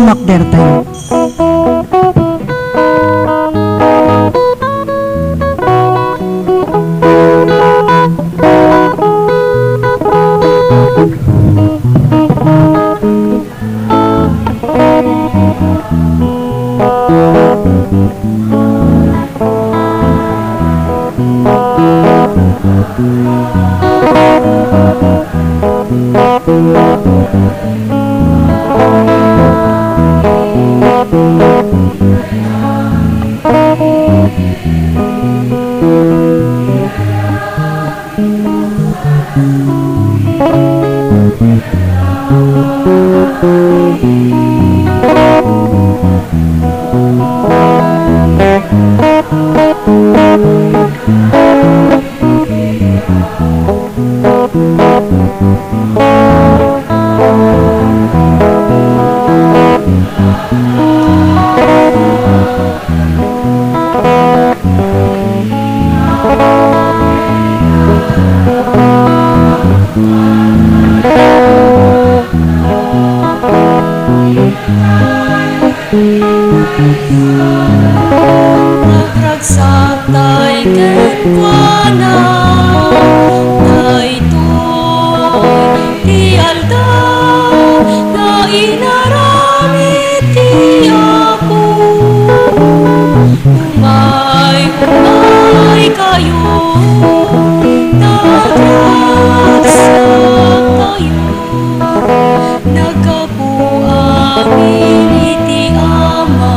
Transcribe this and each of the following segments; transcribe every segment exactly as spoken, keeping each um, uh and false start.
makdertayo. Ragragsak tay kenkuana, daytoy ti aldaw nga inaramid ti Apo. Umay, umay kayo, nagragsak kayo. Naggapu amin iti Ama,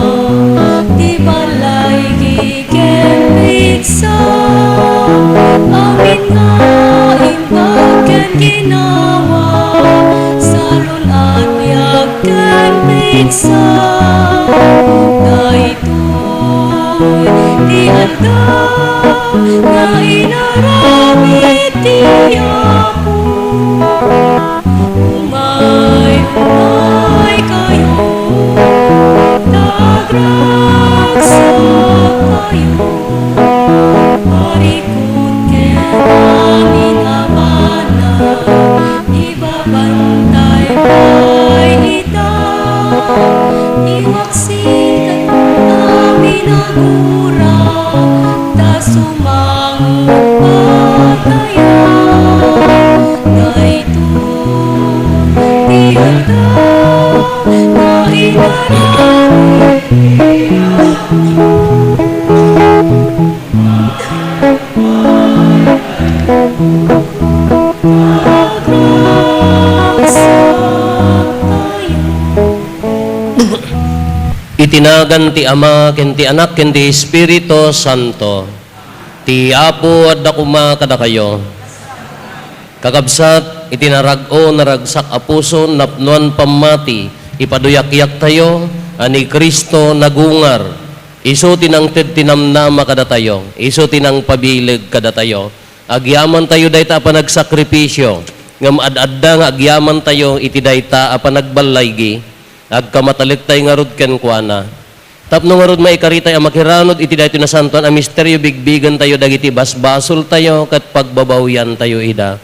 ti balay ken pigsa, amin nga imbag ken ginawa, salun-at biag ken pigsa. Daytoy ti aldaw nga inaramid ti Apo. Umay, umay kayo, nagragsak kayo, parikut ken amin a banag, ibabantay pay ita, iwaksikan amin a gura, ta sumangot pay kaya. Daytoy ti aldaw nga inaramid ti Apo. Iti nagan ti Ama, ken ti Anak, ken ti Espiritu Santo. Ti Apo adda koma kadakayo. Kakabsat, iti narag-o, naragsak a puso, napnoan pammati, ipaduyakyak tayo a ni Cristo nagungar. Isu ti nangted ti namnama kadatayo. Isu ti nangpabileg kadatayo. Agyaman tayo dayta a panagsakripisio, ngem ad-adda nga agyaman tayo iti dayta a panagballaygi. Agkamatalek tayo ngarud kenkuana. Tapno ngarud maikari tayo a makiranud iti daytoy nasantoan a misterio, bigbigen tayo dagiti basbasol tayo ket pagbabawian tayo ida.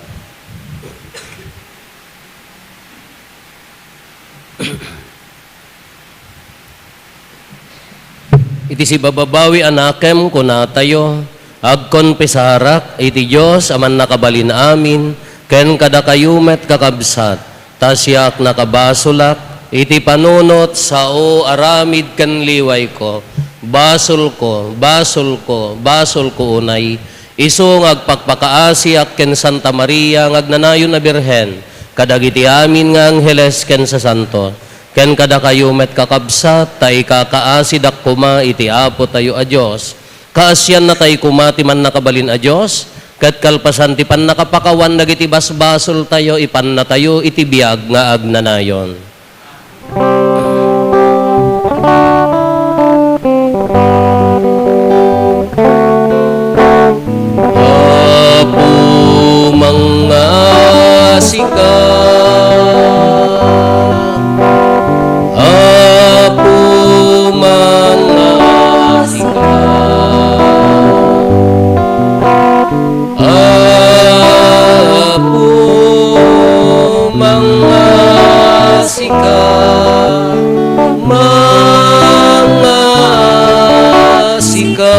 Iti sibababawi a nakem, kunatayo, agkonfesarak iti Dios a Mannakabalin-amin, ken kadakayo met, kakabsat, ta siak nakabasolak iti panunot, sao, aramid ken liwayko. Basolko, basolko, basolko unay. Isu nga agpakpakaasiak ken Santa Maria nga agnanayon a Birhen, kadagiti amin nga angheles ken sasanto, ken kadakayo met, kakabsat, ta ikakaasidak koma iti Apotayo a Dios. Kaasiannatay koma ti Mannakabalin a Dios, ket kalpasan ti pannakapakawan dagiti basbasoltayo, ipannatayo iti biag nga agnanayon. Apo, mangngasika. Apo, mangngasika. Apo, mangngasika. sika.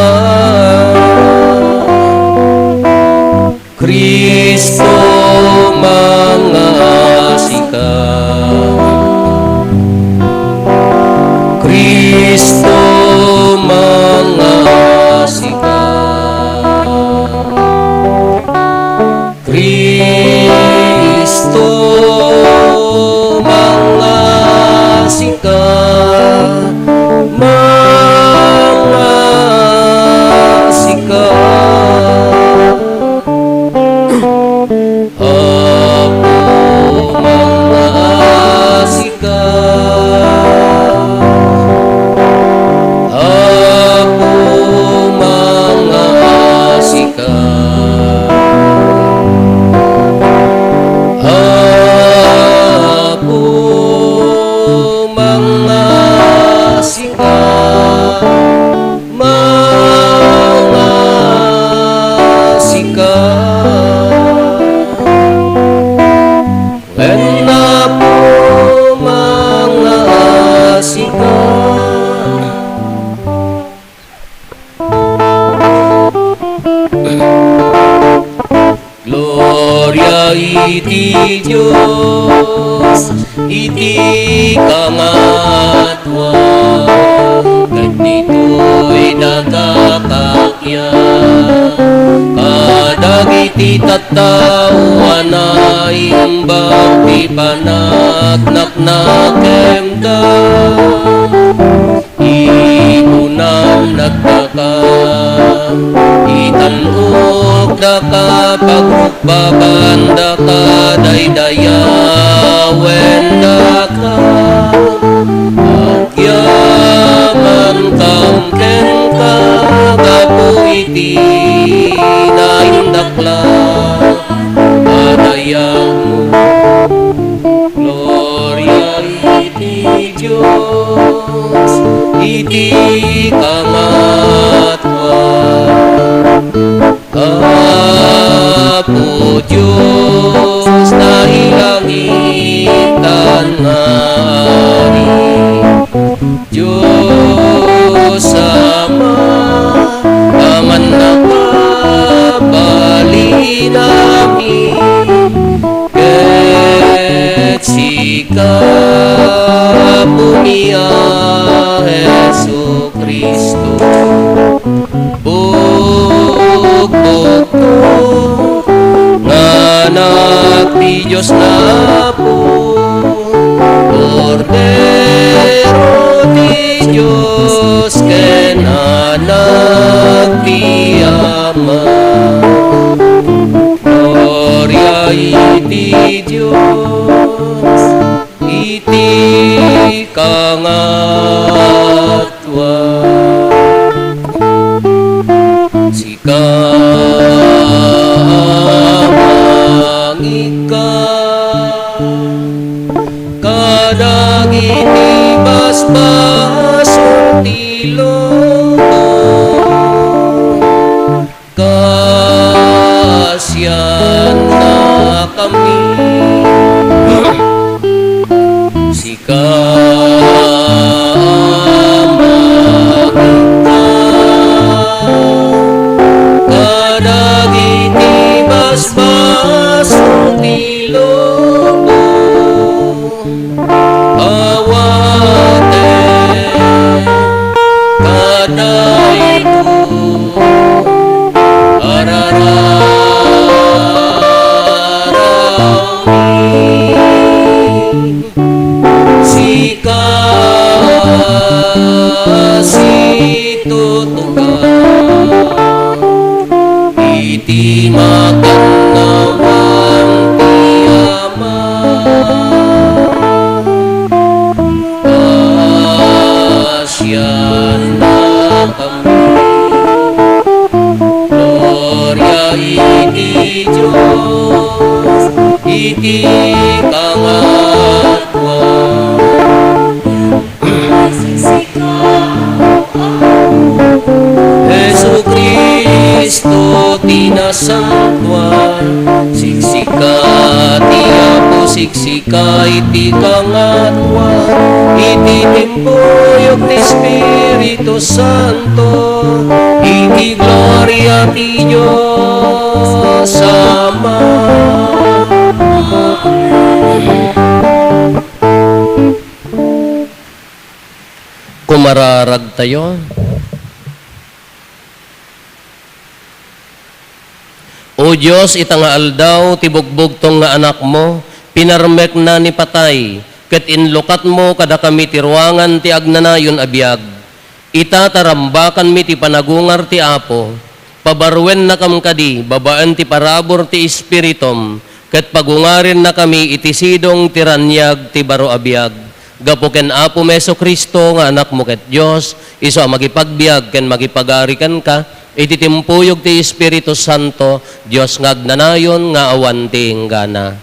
Cristo, mangasika. Cristo, mangasika. Cristo, mangasika, mangasika. Apo, mangasika. Apo, mangasika. Apo, mangasika. Mangasika. Wen, Apo, mangasika. Gloria iti Dios iti kangatoan. Ket ditoy dakakakya kadagiti tattao a naimbag ti panaknaknakemda. Ipunan dagdaka, itan-ok daka, pagrukbaban daka, daydayawen daka. Agyaman kaon kenka, gapu iti naindaklan a dayagmo. Gloria iti Dios iti kangatoan. Apo Dios, nailangitan nga Ari, Dios Ama, a mannakabalinami. Ket sika, Apomi a Jesu-Cristo, bukbukto nga Anak ti Dios nga Apo, Kordero ti Dios ken Anak ti Ama. Gloria iti Dios iti kangatoan. Sika, mangika kadagiti basbasol ti lubong. Kasiannakami. Sika, Ama, kadagiti basbasol ti lubong. Awaten kadayto, arararawmi. Sika, situtuka iti makannawan ti Ama. Pasiannakami. Gloria iti Dios iti kangatoan. Jesu-Cristo ti nasantoan, siksika ti Apo, siksika iti kangatoan, iti timpuyog ti Espiritu Santo, ti Dios Ama. Kumararagtayo. O Dios, ita nga aldaw ti bugbugtong nga Anakmo, pinarmekna ni patay, ket inlukatmo kadakami ti ruangan ti agnanayon a biag. Ita ta rambakanmi ti panagungar ti Apo, pabarruennakam kadi babaen ti parabur ti Espiritum, ket pagungarennakami iti sidong ti raniag ti baro a biag. Gapu ken Apomi Jesu-Cristo nga Anakmo ket Dios, isu a makipagbiag ken makipagari kenka, iti timpuyog ti Espiritu Santo, Dios nga agnanayon nga awan ti inggana.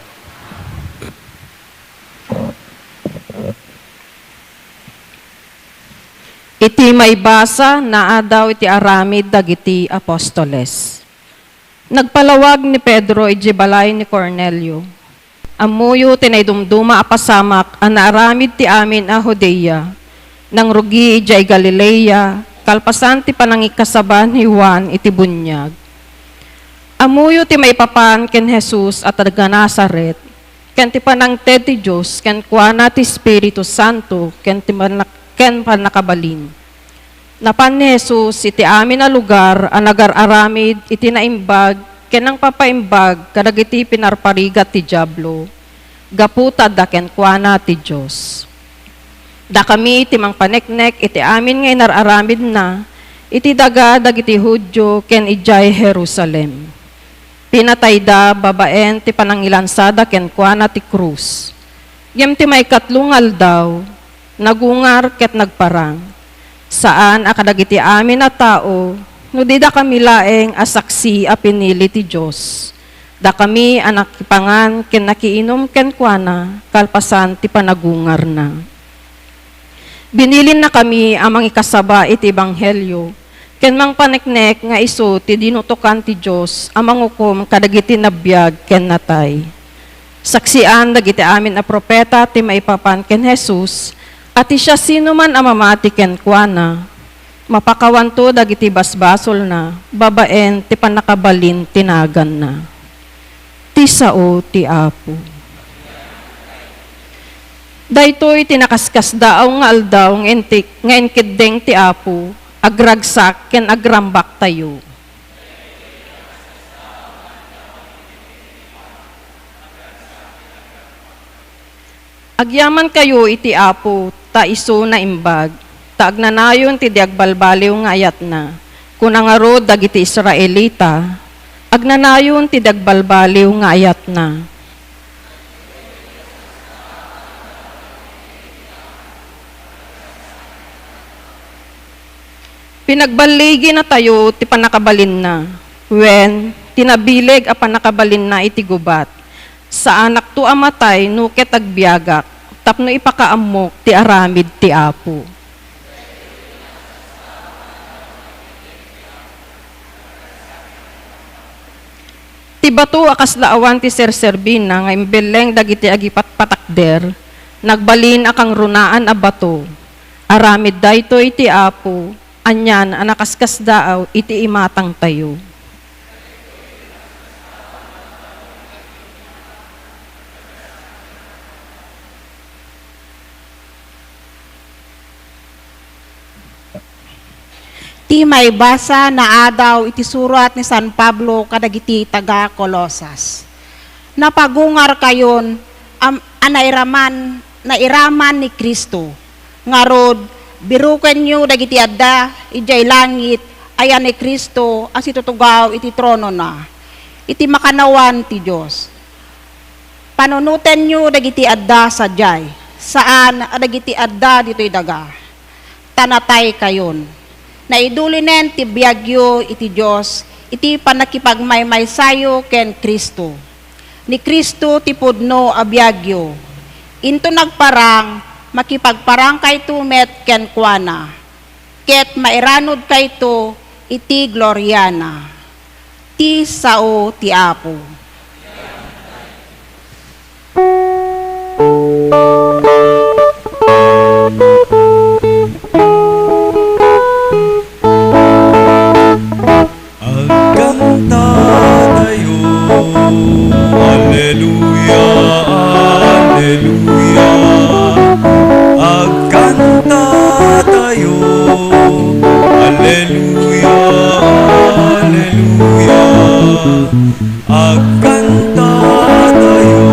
Iti maibasa, naadaw iti aramid dagiti apostoles. Nagpalawag ni Pedro idiay balay ni Cornelio. Ammoyo ti naidumduma a pasamak a naaramid ti amin a Judea, nangrugi idiay Galilea, kalpasan ti panangikasaba ni Juan iti buniag. Ammoyo ti maipapan ken Jesus a taga-Nazaret, ken ti panangted ti Dios kenkuana ti Espiritu Santo ken ti pannak-, ken pannakabalin. Napan ni Jesus iti amin a lugar a nagar-aramid iti naimbag ken nangpapaimbag kadagiti pinarparigat ti Diablo, gapu ta adda kenkuana ti Dios. Dakami ti mangpaneknek iti amin nga inar-aramidna iti daga dagiti Judio ken idiay Jerusalem. Pinatayda babaen ti panangilansada kenkuana ti krus. Ngem ti maikatlo nga aldaw, nagungar ket nagparang. Saan a kadagiti amin a tao, no di dakami laeng a saksi a pinili ti Dios. Dakami a nakipangan ken nakiinum kenkuana kalpasan ti panagungarna. Binilinnakami a mangikasaba iti ebanghelio ken mangpaneknek nga isu ti dinutokan ti Dios a mangukom kadagiti nabiag ken natay. Saksian dagiti amin a profeta ti maipapan ken Jesus a ti siasinoman a mamati kenkuana, mapakawanto dagiti basbasolna babaen ti pannakabalin ti naganna. Ti sao ti Apo. Daytoy ti nakaskasdaaw nga aldaw nga inti-, nga inkeddeng ti Apo, agragsak ken agrambaktayo. Agyamankayo iti Apo, ta isu naimbag, ta agnanayon ti di agbalbaliw nga ayatna. Kuna ngarud dagiti Israelita, agnanayon ti di agbalbaliw nga ayatna. Pinagballiginatayo ti pannakabalinna, wen, ti nabileg a pannakabalinna iti gubat. Saanakto a matay no ket agbiagak, tapno ipakaammok ti aramid ti Apo. Ti bato a kasla awan ti serserbina nga imbelleng dagiti agipatpatakder, nagbalin a kangrunaan a bato. Aramid daytoy ti Apo, anian a nakaskasdaaw iti imatangtayo. Ti maibasa naadaw iti surat ni San Pablo kadagiti taga-Colosas. Napagungarkayon a, a nairaman, nairaman ni Cristo. Ngarud, birukenyo dagiti adda idiay langit a yan ni Cristo a situtugaw iti tronona, iti makannawan ti Dios. Panunotenyo dagiti adda sadiay, saan a dagiti adda ditoy daga. Ta nataykayon. Naidulinen ti biagyo iti Dios iti pannakipagmaymaysayo ken Cristo. Ni Cristo ti pudno a biagyo. Inton nagparang, makipagparangkayto met kenkuana, ket mairanudkayto iti gloriana. Ti sao ti Apo. Agkantatayo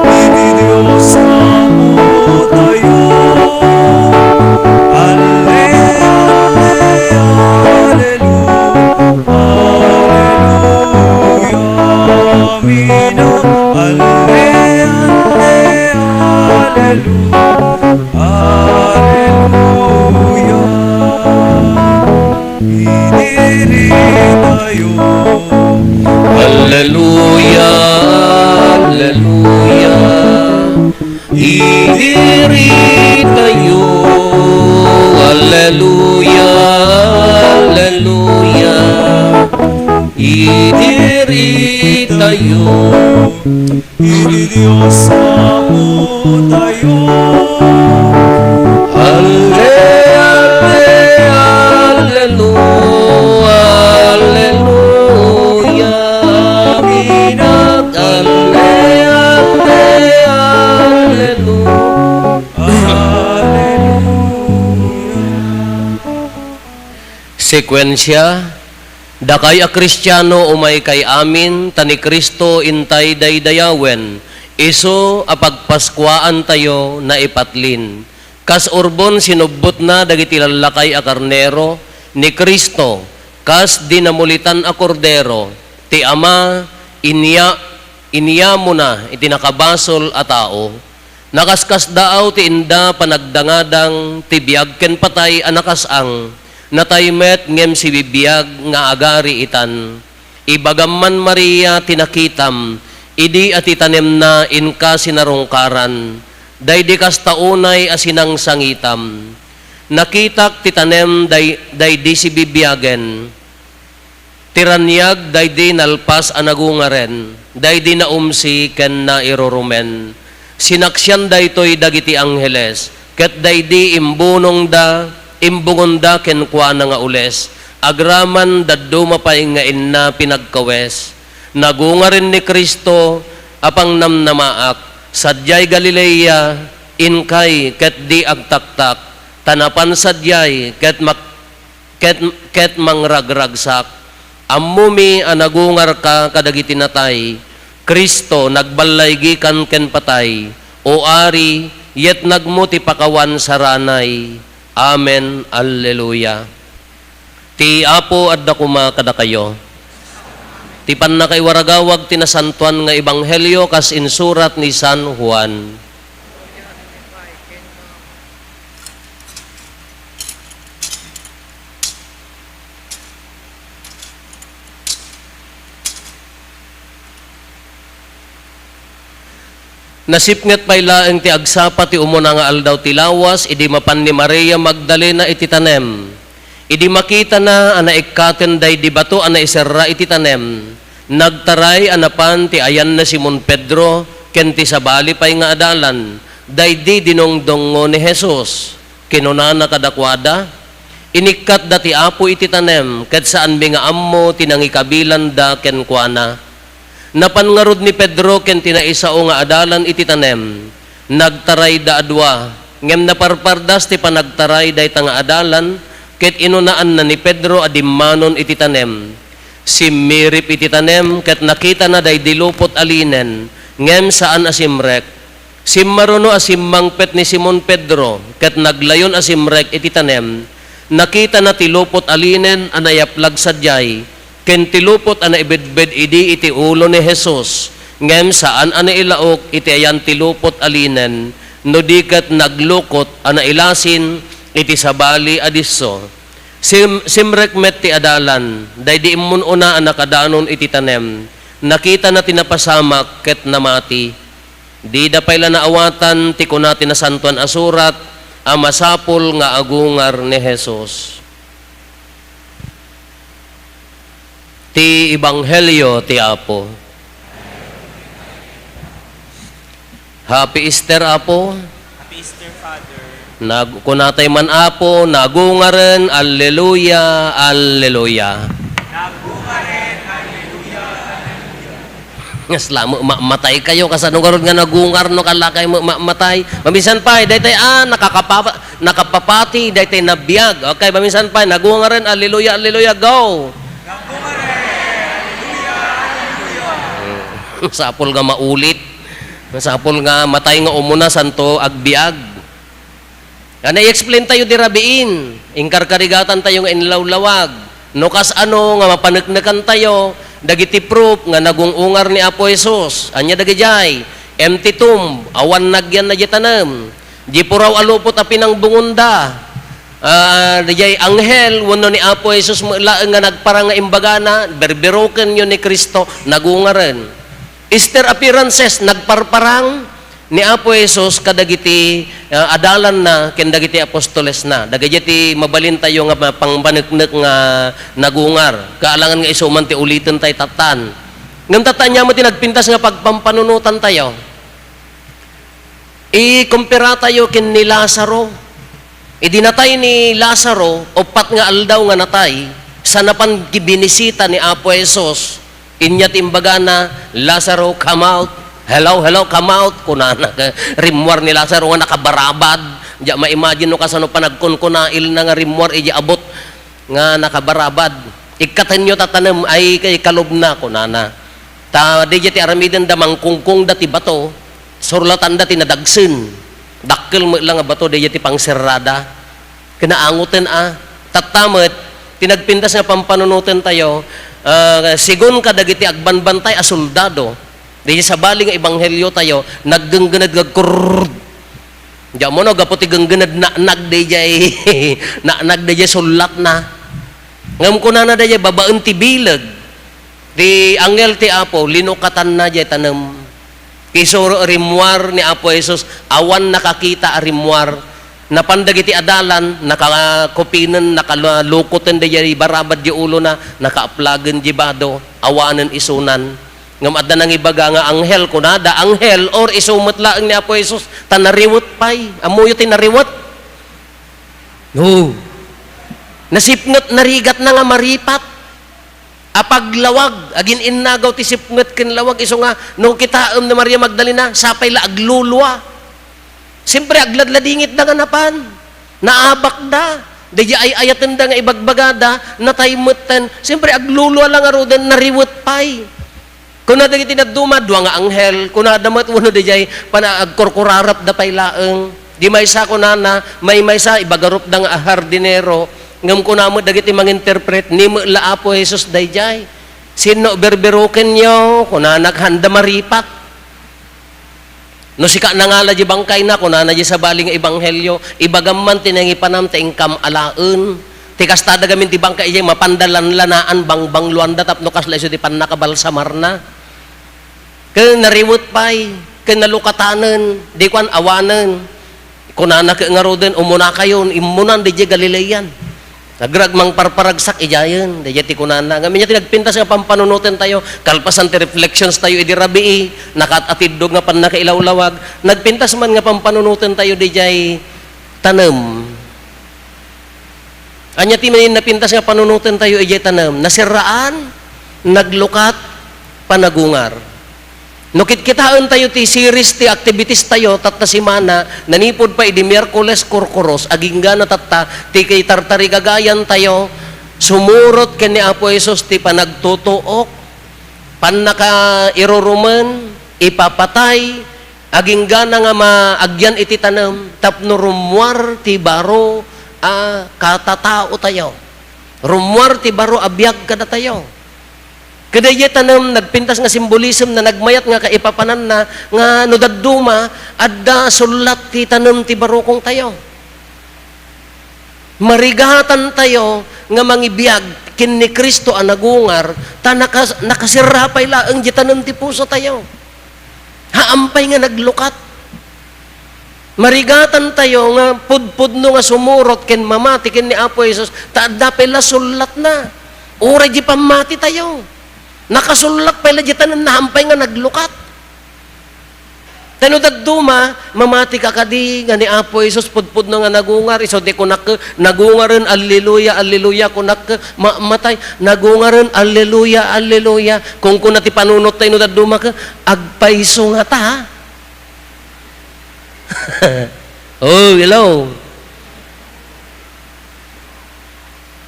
iti Dios Amotayo. Alle, alle, alleluia, alleluia, amina. Alle, alle, alleluia, alleluia. Idi ritayo. Alleluia, alleluia. Idi ritayo. Alleluia, alleluia. Idi ritayo. Iti Dios Amotayo. Alle, alle, allelu-, alleluia. Aminak, alle, alle, allelu-, alleluia. Sekuensia. Dakay a Kristiano, umaykay amin, ta ni Cristo intay daydayawen, isu a pagpaskuaantayo naipatlin. Kas urbon sinubbotna dagiti lallakay a karnero, ni Cristo, kas dinamulitan a Kordero, ti Ama, inya-, inyamona iti nakabasol a tao. Nakaskasdaaw ti inda panagdangadang ti biag ken patay a nakasang, natay met ngem sibibiag nga agari itan. Ibagam man, Maria, ti nakitam, idi a ti tanemna inka sinarungkaran, daydi kasta unay a sinangsangitam. Nakitak ti tanem day-, daydi sibibiagen. Ti raniag daydi nalpas a nagungaren, daydi naumsi ken nairurumen. Sinaksian daytoy dagiti angheles, ket daydi imbunongda, imbungonda kenkuana nga ules, agraman dadduma pay nga inna pinagkawes. Nagungaren ni Cristo a pangnamnamaak, sadiay Galilea inkay ket di agtaktak, ta napan sadiay ket mak-, ket, ket mangragragsak. Ammomi a nagungarka kadagiti natay, Cristo, nagballaygikan ken patay. O Ari, yetnagmo ti pakawan saranay. Amen. Alleluia. Ti Apo adda koma kadakayo. Ti pannakaiwaragawag ti nasantoan nga ebanghelio kas insurat ni San Juan. Nasipnget pay laeng ti agsapa ti umuna nga aldaw ti lawas, idi mapan ni Maria Magdalena iti tanem. Idi makitana a naikkaten daydi bato a naiserra iti tanem, nagtaray a napan ti ayanna Simon Pedro ken ti sabali pay nga adalan, daydi dinungdungngo ni Jesus. Kinunana kadakuada, "Inikkatda ti Apo iti tanem, ket saanmi nga ammo ti nangikabilanda kenkuana." Napan ngarud ni Pedro ken ti naisao nga adalan iti tanem. Nagtarayda a dua, ngem naparpardas ti panagtaray dayta nga adalan, ket inunaanna ni Pedro a dimmanon iti tanem. Simmirip iti tanem, ket nakitana daydi lupot a linen, ngem saan a simrek. Simmaruno a simmangpet ni Simon Pedro ket naglayon a simrek iti tanem. Nakitana ti lupot a linen a nayaplag sadiay, ken ti lupot a naibedbed idi iti ulo ni Jesus, ngem saan a nailaok iti ayan ti lupot a linen, no di ket naglukot a nailasin iti sabali a disso. Sim-, simrek met ti adalan, daydi immun-una a nakadanon iti tanem. Nakitana ti napasamak ket namati. Dida pay la naawatan ti kuna ti Nasantoan a Surat a masapul nga agungar ni Jesus. Ti Ebanghelio ti Apo. Happy Easter, Apo. Happy Easter, Father. Nag-, kunatay man, Apo, nagungaren, alleluia, alleluia. Nagungaren, alleluia, alleluia. Ngasla, ma-, matay kayo, kasano ngarud nga nagungar no kallakay ma-, ma-, matay? Maminsan pay, daytay, ah, nakakapa-, nakapapati, daytay nabiag. Okay, maminsan pay, nagungaren, alleluia, alleluia, go! Nagungaren, Masapul nga maulit. Masapul nga matay nga umuna, santo agbiag. Nga na-explain tayo di rabiin, inkarkarigatan tayo nga inlawlawag. No kas ano nga mapaneknekan tayo, dagiti proof nga nagungungar ni Apo Jesus. Ania dagidiay? Empty tomb, awan nagyan na di tanem. Di puraw a lupot a pinangbungonda. Ah, diay anghel, wenno ni Apo Jesus met laeng nga nagparang nga imbagana, berberokenyo ni Cristo, nagungaren. Easter appearances, nagparparang ni Apo Jesus kadagiti, ah, adalanna ken dagiti apostolesna. Dagiti mabalintayo nga pangpaneknek nga nagungar. Kaalangan nga isu man ti uliten tay tattan. Ngem tattan, ania met ti nagpintas nga pagpampanunotan tayo? Ikumpara tayo ken ni Lazaro. Idi natay ni Lazaro, uppat nga aldaw nga natay, sa napan gibinisita ni Apo Jesus, inya ti imbagana, "Lazaro, come out." "Hello, hello, come out," kunana. Rimmuar ni Lazaro nga nakabarabad. Diak ma-imagine no kasano panagkunkunailna nga rimmuar idi abot nga nakabarabad. "Ikkatenyo ta tanem ay kay kalubna," kunana. Ta diay ti aramidenda, mangkungkongda ti bato, surlatanda ti nadagsen. Dakkel met la nga bato, diay ti pangserrada. Kinaangoten a. Tatta met, ti nagpintas nga pampanunoten tayo, ah, sigun kadagiti agbanbantay a soldado, diay sabali nga ebanghelio tayo, naggenggened nga kurrrr. Diak ammo no gapu ti genggened, naknag diay, naknag diay sullatna. Ngem kunana diay babaen ti bileg, ti anghel ti Apo, linukatanna diay tanem. Isu rimmuar ni Apo Jesus, awan nakakita a rimmuar. Napan dagiti adalan, nakakupinen, nakalukoten diay barabad diay ulona, nakaaplagen diay bado, awanen isunan. Ngem adda nangibaga nga anghel, kunada, anghel, or isu met laeng ni Apo Jesus, ta nariwet pay. Ammoyo ti nariwet? No. Nasipnget, narigatna nga maripat. Apaglawag, agin-innagaw ti sipnget ken lawag, isu nga, no kitaem ni Maria Magdalena, sapay la aglulua. Siempre, agladladingitda nga napan. Naabakda. Daydi ay-ayatenda nga ibagbagada, natay metten. Siempre, aglulua la ngaruden, nariwet pay. Kuna dagiti dadduma, dua nga anghel, kunada met wenno diay pana-, agkurkurarapda pay laeng. Di maysa kunana, maymaysa ibagarupda nga hardinero, ngem kuna met dagiti manginterpret, ni met la Apo Jesus daydiay. Sinno berberokenyo? Kunana, handa maripat. No sika nangala di bangkayna, kunana di sabali nga ebanghelio, ibagam man ti nangipanam ta inkam alaen. Ti kasta da gamin ti bangkay idiay, mapanda lanlanaan, bangbangloanda tapno kasla isu ti pannakabalsamarna. Ken nariwet pay, ken nalukatanen, di kuan awanen. Kunana ket ngaruden, umunakayon, immunan didiay Galilean. Nagrag mangparparagsak idiayen, daydiay ti kunana. Ngem ania ti nagpintas nga pampanunoten tayo, kalpasan ti reflections tayo idi rabii, nakaat-atiddog nga pannakailawlawag, nagpintas man nga pampanunoten tayo didiay tanem. Ania ti main napintas nga panunoten tayo idiay tanem? Naserraan, naglukat, panagungar. No kitkitaen tayo ti series ti activities tayo tatta semana, nanipud pay idi Miyerkules, Kurkuros, agingga na tatta ti kitartarigagayan tayo, sumurot ken ni Apo Jesus ti panagtutuok, pannakairurumen, ipapatay, aginggana nga maagyan iti tanem tapno rummuar ti baro a katatao tayo. Rummuar ti baro a biag kadatayo. Kadaydiay tanem, nagpintas nga symbolism na nagmayat nga kaipapananna nga no dadduma, adda sullat ti tanem ti barukong tayo. Marigatan tayo nga mangibiag ken ni Cristo a nagungar, ta nakas-, nakaserra pay laeng di tanem ti puso tayo. Haampay nga naglukat. Marigatan tayo nga pudpudno nga sumurot ken mamati ken ni Apo Jesus, ta adda pay la sullatna. Uray di pammati tayo. Nakasullat pay la di tanem, haampay nga naglukat. Ta no dadduma, mamati ka kadi nga ni Apo Jesus pudpudno nga nagungar, isu ti kunak, nagungaren, alleluia, alleluia, kunak, ma-, matay, nagungaren, alleluia, alleluia. Kung kuna ti panunot tayo no dadduma ka, agpayso nga ta. Oh, hello.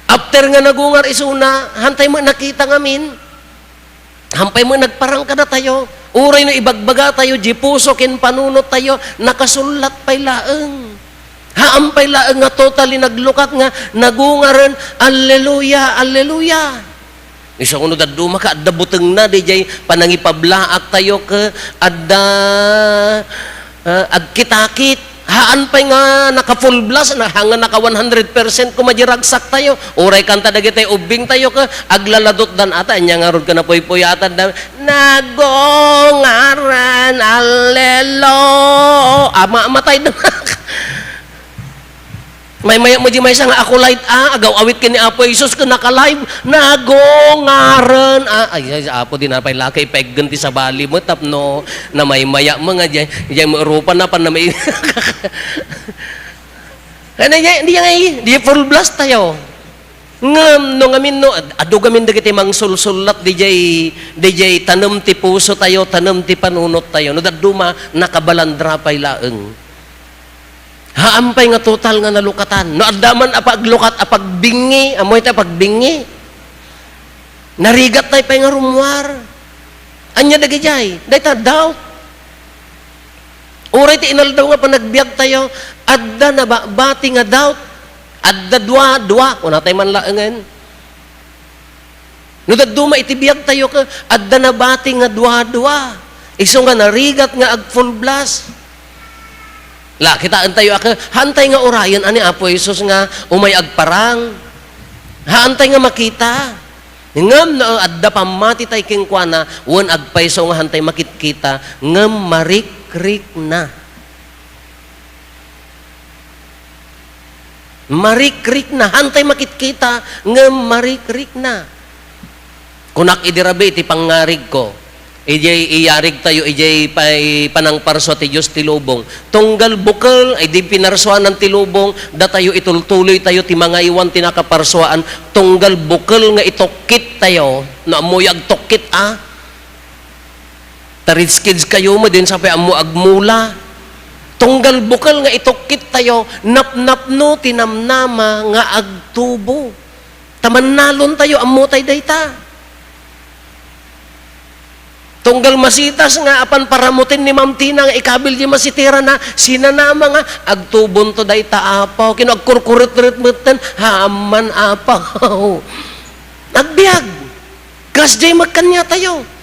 After nga nagungar isuna, hantay mo nakita ngamin. Hampay mo nagparang kadatayo, Uray no ibagbagatayo, di puso ken panunottayo, nakasullat pay laeng. Haan pay laeng nga totally naglukat nga nagungaren, "Alleluia, alleluia." Isu no dadduma ka, adda butengna, diay panangipablaaktayo ke, adda, ah, agkitakit. Haan pay nga naka-full blast, na, haan nga naka one hundred percent koma di ragsaktayo. Uray kanta dagiti ubbingtayo ke, aglaladutdan ata, ania ngarud ket napuypuyatan da, "Nagungaren, allelo-," Ama, matay da. Maymaya met di maysa nga ako light, ah, agaw-awit ken ni Apo Jesus ken naka-live, "Nagungaren." Ah, ay, ay, Apo, di na pay laki, ipeggen ti sabali mo, tapno, namaymaya mo nga, diay, diay mo rupa na, pan na may-, Kaya, diay, diay, diay full blast tayo. Ngem no ngamin no, ad-, adu gamin dagiti mangsulsullat, diay, diay tanem ti pusotayo, tanem ti panunottayo. No dadduma, nakabalandra pay laeng. Haan pay nga total nga nalukatan. No adda man a paglukat a pagbingi, ammoy ta pagbingi. Narigattay pay nga rummuar. Ania dagidiay? Dayta doubt. Uray ti inaldaw nga panagbiagtayo, adda nababati nga doubt. Adda dua, dua. Kunatay man laengen. No dadduma iti biagtayo, ka, adda nabati nga dua-dua. Isu nga narigat nga ag-full blast. La, kitaentayo a, ka, haantay nga urayen ani Apo Jesus nga umay agparang. Haantay nga makita. Ngem no adda pammatitay kenkuana, wen agpayso nga haantay makitkita, ngem marikrikna. Marikrikna. Haantay makitkita, ngem marikrikna. Kunak idi rabii iti pangngarigko, idiay iyarigtayo, idiay pay panangparsua ti Dios ti lubong. Tunggal bukel, ay di pinarsuanan ti lubong, datayo itultuloytayo ti mangaywan ti nakaparsuaan. Tunggal bukel nga itukkittayo, no ammoyo agtukkit a? Ta rich kids kayo met, di sapay ammo agmula. Tunggal bukel nga itukkittayo, napnapno ti namnama nga agtubo. Ta mannalontayo, ammotay dayta. Tunggal masitas nga apan paramutin ni Ma'am Tina nga ikabil di masitirana, sinanama nga, "Agtubonto dayta, Apo." Kino agkurkuret-ret metten, "Haan man, Apo." Agbiag. Kasdiay met kaniatayo.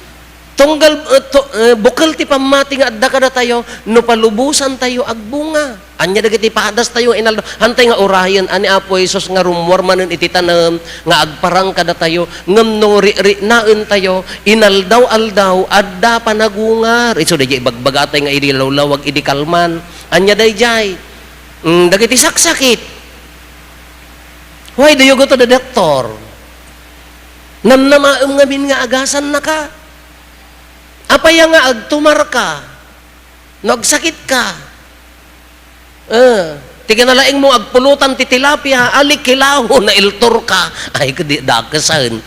Tunggal, eh, to-, eh, bukel ti pammati nga adda kadatayo, no palubosantayo agbunga. Ania dagiti padastayo nga inaldaw? Haantay nga urayen, ani Apo Jesus nga rummuar manen iti tanem nga agparang kadatayo, ngem no ri-, riknaentayo, inaldaw-aldaw, adda panagungar. Isu daydiay ibagbagatay nga idi lawlawag, idi kalman. Ania daydiay? Mm, dagiti saksakit. Why do you go to the doctor? Namnamaem ngamin nga agasannaka. Apay a nga agtumarka? No agsakitka? Eh, ti kinalaingmo agpulutan ti tilapia, ali kilaw, nailturka. Ay, kadi dakesen.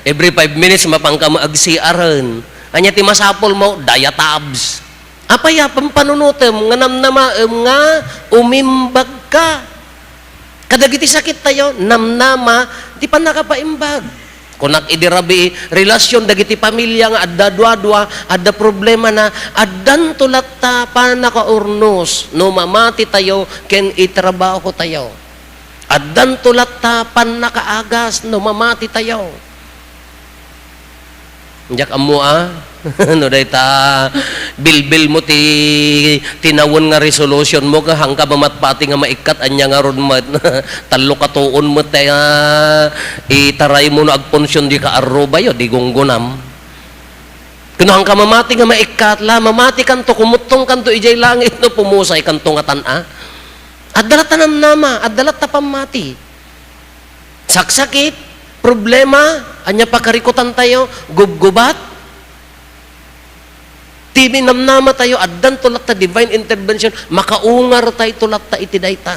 Every five minutes, mapanka mo ag-C R-en. Ania ti masapulmo? Diatabs. Apay a pampanunotem nga namnamaem nga umimbagka? Kadagiti sakittayo, namnama ti pannakapaimbag. Kunak idi rabii, relasyon dagiti pamilya nga adda duadua, adda problemana, addanto latta pannakaurnos no mamatitayo ken itrabahotayo. Addanto latta pannakaagas no mamatitayo. Diak ammo a, no dayta bilbilmo ti tinawen nga resolutionmo, ka haanka mamatpati nga maikkat, ania ngarud met? Tallo ka tuon met ti, ah, itaraymo no agpunsion dika arrubayo, di gunggonam. Kuno haanka mamati nga maikkat la, mamatikanto, kumuttongkanto idiay langit no pumusaykanto nga tan-a. Adda latta namnama, adda latta pammati. Saksakit, problema, ania pakarikutantayo, gubgubat. Ti minamnamatayo, addanto latta divine intervention, makaungartayto latta iti dayta.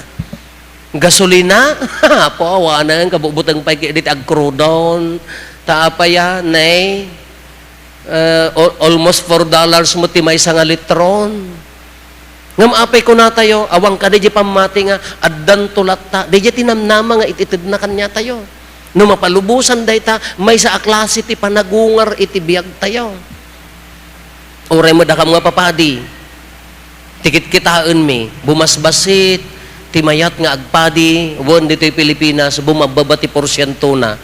Gasolina, apo, awanen, kabubuteng pay ket diti agkrudon. Ta apay a, nay? Eh, al-, almost four dollars met ti maysa nga litron. Ngem apay kunatayo, awan kadi diay pammati nga addanto latta, daydiay ti namnama nga it-itedna kaniatayo. No mapalubosan dayta, maysa a klase ti panagungar iti biagtayo. Uray met dakam nga papadi, ti kitkitaenmi, bumasbassit ti mayat nga agpadi wen ditoy Pilipinas, bumababa ti porsientona.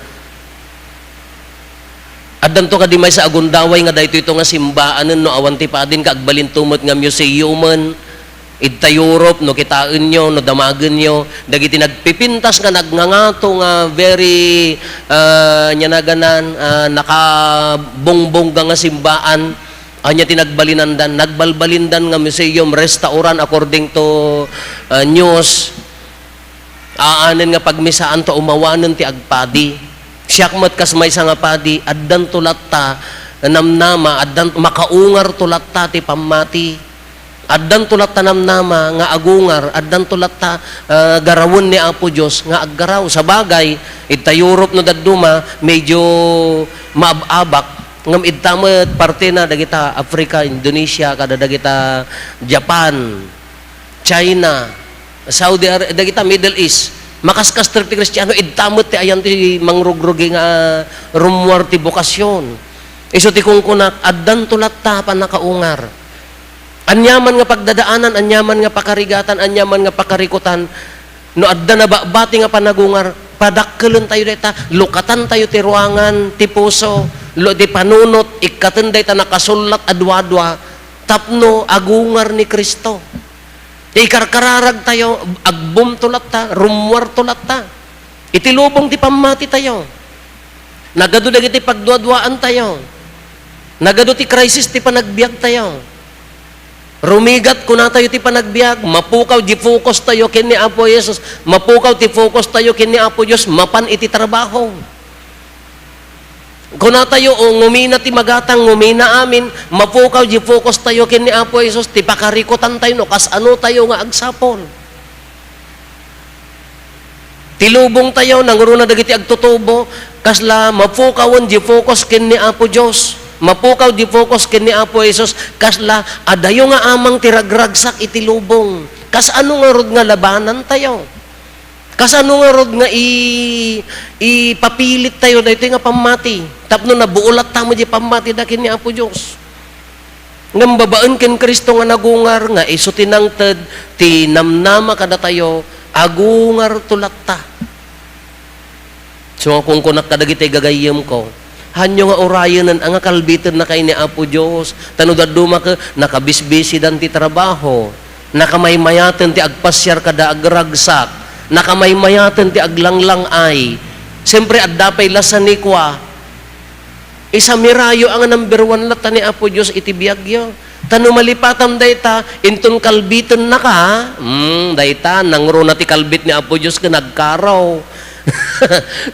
Addanto kadi maysa a gundaway nga daytoy to nga simbaanen no awan ti padin ka agbalinto met nga museumen. Idta Europe, no kitaenyo, no damagenyo, dagiti nagpipintas nga nagngangato nga very, ah, ania naganan, ah, nakabongbongga nga simbaan, ania ti nagbalinandan? Nagbalbalindan nga museum, restaurant, according to, ah, news. Aanen nga pagmisaan ta umawanen ti agpadi. Siak met kas maysa nga padi, addanto latta namnama, addan-, makaungarto latta ti pammati. Addanto latta namnama nga agungar, addanto latta, ah, garawen ni Apo Dios nga aggaraw. Sabagay, idta Europe no dadduma, medyo maab-abak. Ngem idta met partena dagita Africa, Indonesia, kada dagita Japan, China, Saudi Arabia, dagita Middle East. Makaskas ti Kristiano, idta met ti ayan ti mangrugrugi nga rummuar ti bokasyon. Isu ti kunkunak, addanto latta pannakaungar. Aniaman nga pagdadaanan, aniaman nga pakarigatan, aniaman nga pakarikutan, no adda nababati nga panagungar, padakkelentayo dayta, lukatantayo ti ruangan ti puso, lo-, ti panunot, ikkaten dayta nakasullat a duadua tapno agungar ni Cristo. Ti ikarkararagtayo, agbomto latta, rummuarto latta. Iti lubong ti pammatitayo. Nagadu dagiti pagduaduaantayo. Nagadu ti crisis ti panagbiagtayo. Rumigat, kunatayo ti panagbiag, mapukaw di focus tayo ken ni Apo Jesus, mapukaw ti focus tayo ken ni Apo Dios, mapan iti trabaho. Kunatayo, o, ngumina ti magatang, ngumina amin, mapukaw di focus tayo ken ni Apo Jesus, ti pakarikutan tayo no kasano tayo nga agsapul. Ti lubong tayo, nangruna dagiti agtutubo, kasla mapukawen di focus ken ni Apo Dios. Mapukaw di focus ken ni Apo Jesus, kasla adayo nga amang ti ragragsak iti lubong. Kasano ngarud nga labanan tayo? Kasano ngarud nga i-, ipapilit tayo daytoy nga pammati? Tapno nabuulattayo di pammati da ken ni Apo Dios. Ngem babaen ken Cristo nga nagungar, nga isu ti nangted ti namnama kadatayo, agungarto latta. So, kunkunak kadagiti gagayyemko, haanyo nga urayenen a nga kalbitennakay ni Apo Dios, ta no dadduma ket nakabisbisidan ti trabaho, nakamaymayaten ti agpasiar kada agragsak, nakamaymayaten ti aglanglang-ay. Siyempre, adda pay la sanikua. Isamirayo a nga number one latta ni Apo Dios iti biagyo. Ta no malipatam dayta, inton kalbitennaka, hmm, dayta, nangruna ti kalbit ni Apo Dios ken agkaraw.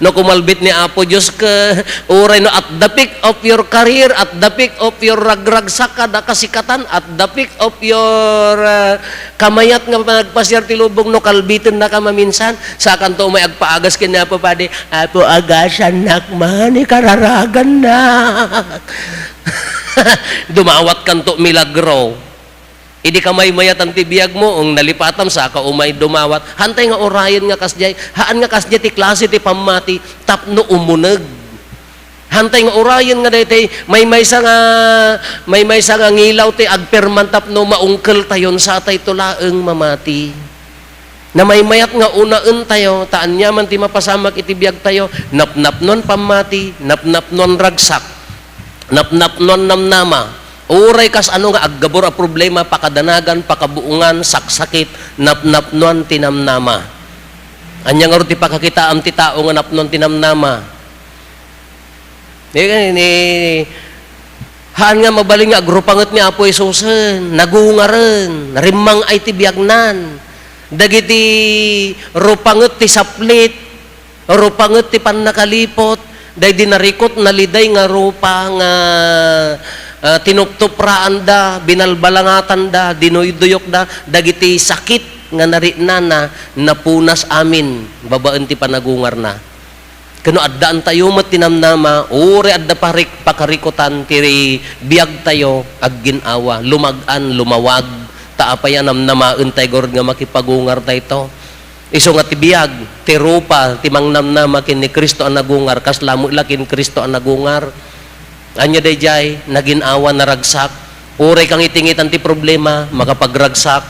No kumalbit ni Apo Dios ke, uray no at the peak of your career, at the peak of your ragragsak kada kasikatan, at the peak of your, ah, kamayat nga panagpasiar ti lubong, no kalbitennaka maminsan, sakanto umay agpaagas ken ni Apo Padi, "Apo, agasannak man, ikararagannak." Dumawatkanto milagro. Idi kamaymayatan ti biagmo, ong nalipatam, saka umay dumawat. Haantay nga urayen nga kasdiay, haan nga kasdiay ti klase ti pammati tapno umuneg. Haantay nga urayen nga daytoy, maymaysa nga, maymaysa nga ngilaw ti agperman tapno maungkeltayon, satayto laeng mamati. Namaymayat nga unaentayo, ta aniaman ti mapasamak iti biagtayo, napnapnoan pammati, napnapnoan ragsak, napnapnoan namnama. Uray kas ano nga aggabur a problema, pakadanagan, pakabuongan, saksakit, napnapnoan ti namnama. Ania ngarud ti pakakitaam ti tao nga napnoan ti namnama? Ni, ni, haan nga mabalin nga agrupanget ni Apo Jesusen, nagungaren, rimmang-ay ti biagnan. Dagiti rupanget ti saplit, rupanget ti pannakaliput, daydi narikut, naliday nga rupa nga, ah, tinuptupraanda, binalbalangatanda, dinuyduyokda, dagiti sakit nga nariknana, napunas amin babaen ti panagungarna. Ken no addaantayo met ti namnama, uray adda parik-, pakarikutan ti biagtayo, aggin-awa, lumag-an, lumawag, ta apay a namnamaentayo garud nga makipagungartayto? Isu nga ti biag, ti rupa, ti mangnamnama ken ni Cristo a nagungar, kasla met la ken Cristo a nagungar. Ania daydiay, nagin-awa, naragsak, Uray kangitingitan ti problema, makapagragsak.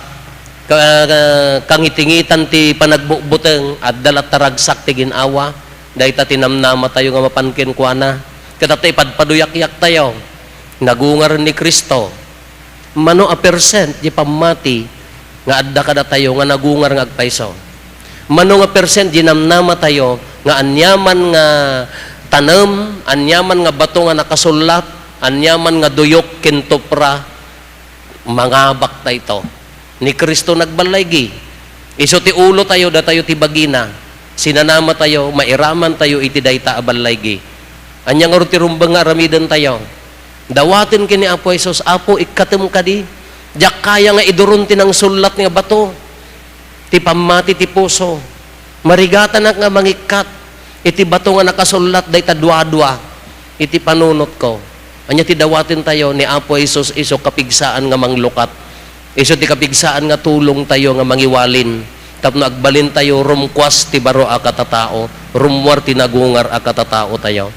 Ka-, kangitingitan ti panagbutbuteng, adda latta ragsak ti gin-awa. Dayta ti namnamatayo nga mapan kenkuana. Ket adda ipadpaduyakyak tayo. Nagungar ni Cristo. Mano a percent ti pammati nga adda kadatayo nga nagungar nga agpayso? Mano nga percent ti namnamatayo nga aniaman nga tanem, aniaman nga bato nga nakasullat, aniaman nga duyok ken tupra, mangabak dayto? Ni Cristo nagballaygi. Isu ti ulo tayo, datayo ti bagina. Sinanama tayo, mairaman tayo iti dayta a ballaygi. Ania ngarud ti rumbeng nga aramiden tayo? Dawaten ken ni Apo Jesus, "Apo, ikkatem kadi? Diak kaya nga iduron ti nangsullat nga bato, ti pammati ti puso. Marigatanak nga mangikkat iti bato nga nakasullat dayta duadua iti panunotko." Ania ti dawaten tayo? Ni Apo Jesus isu kapigsaan nga manglukat. Isu ti kapigsaan nga tulong tayo nga mangiwalin tapno agbalin tayo rumkuas ti baro a katatao, rummuar ti nagungar a katatao tayo.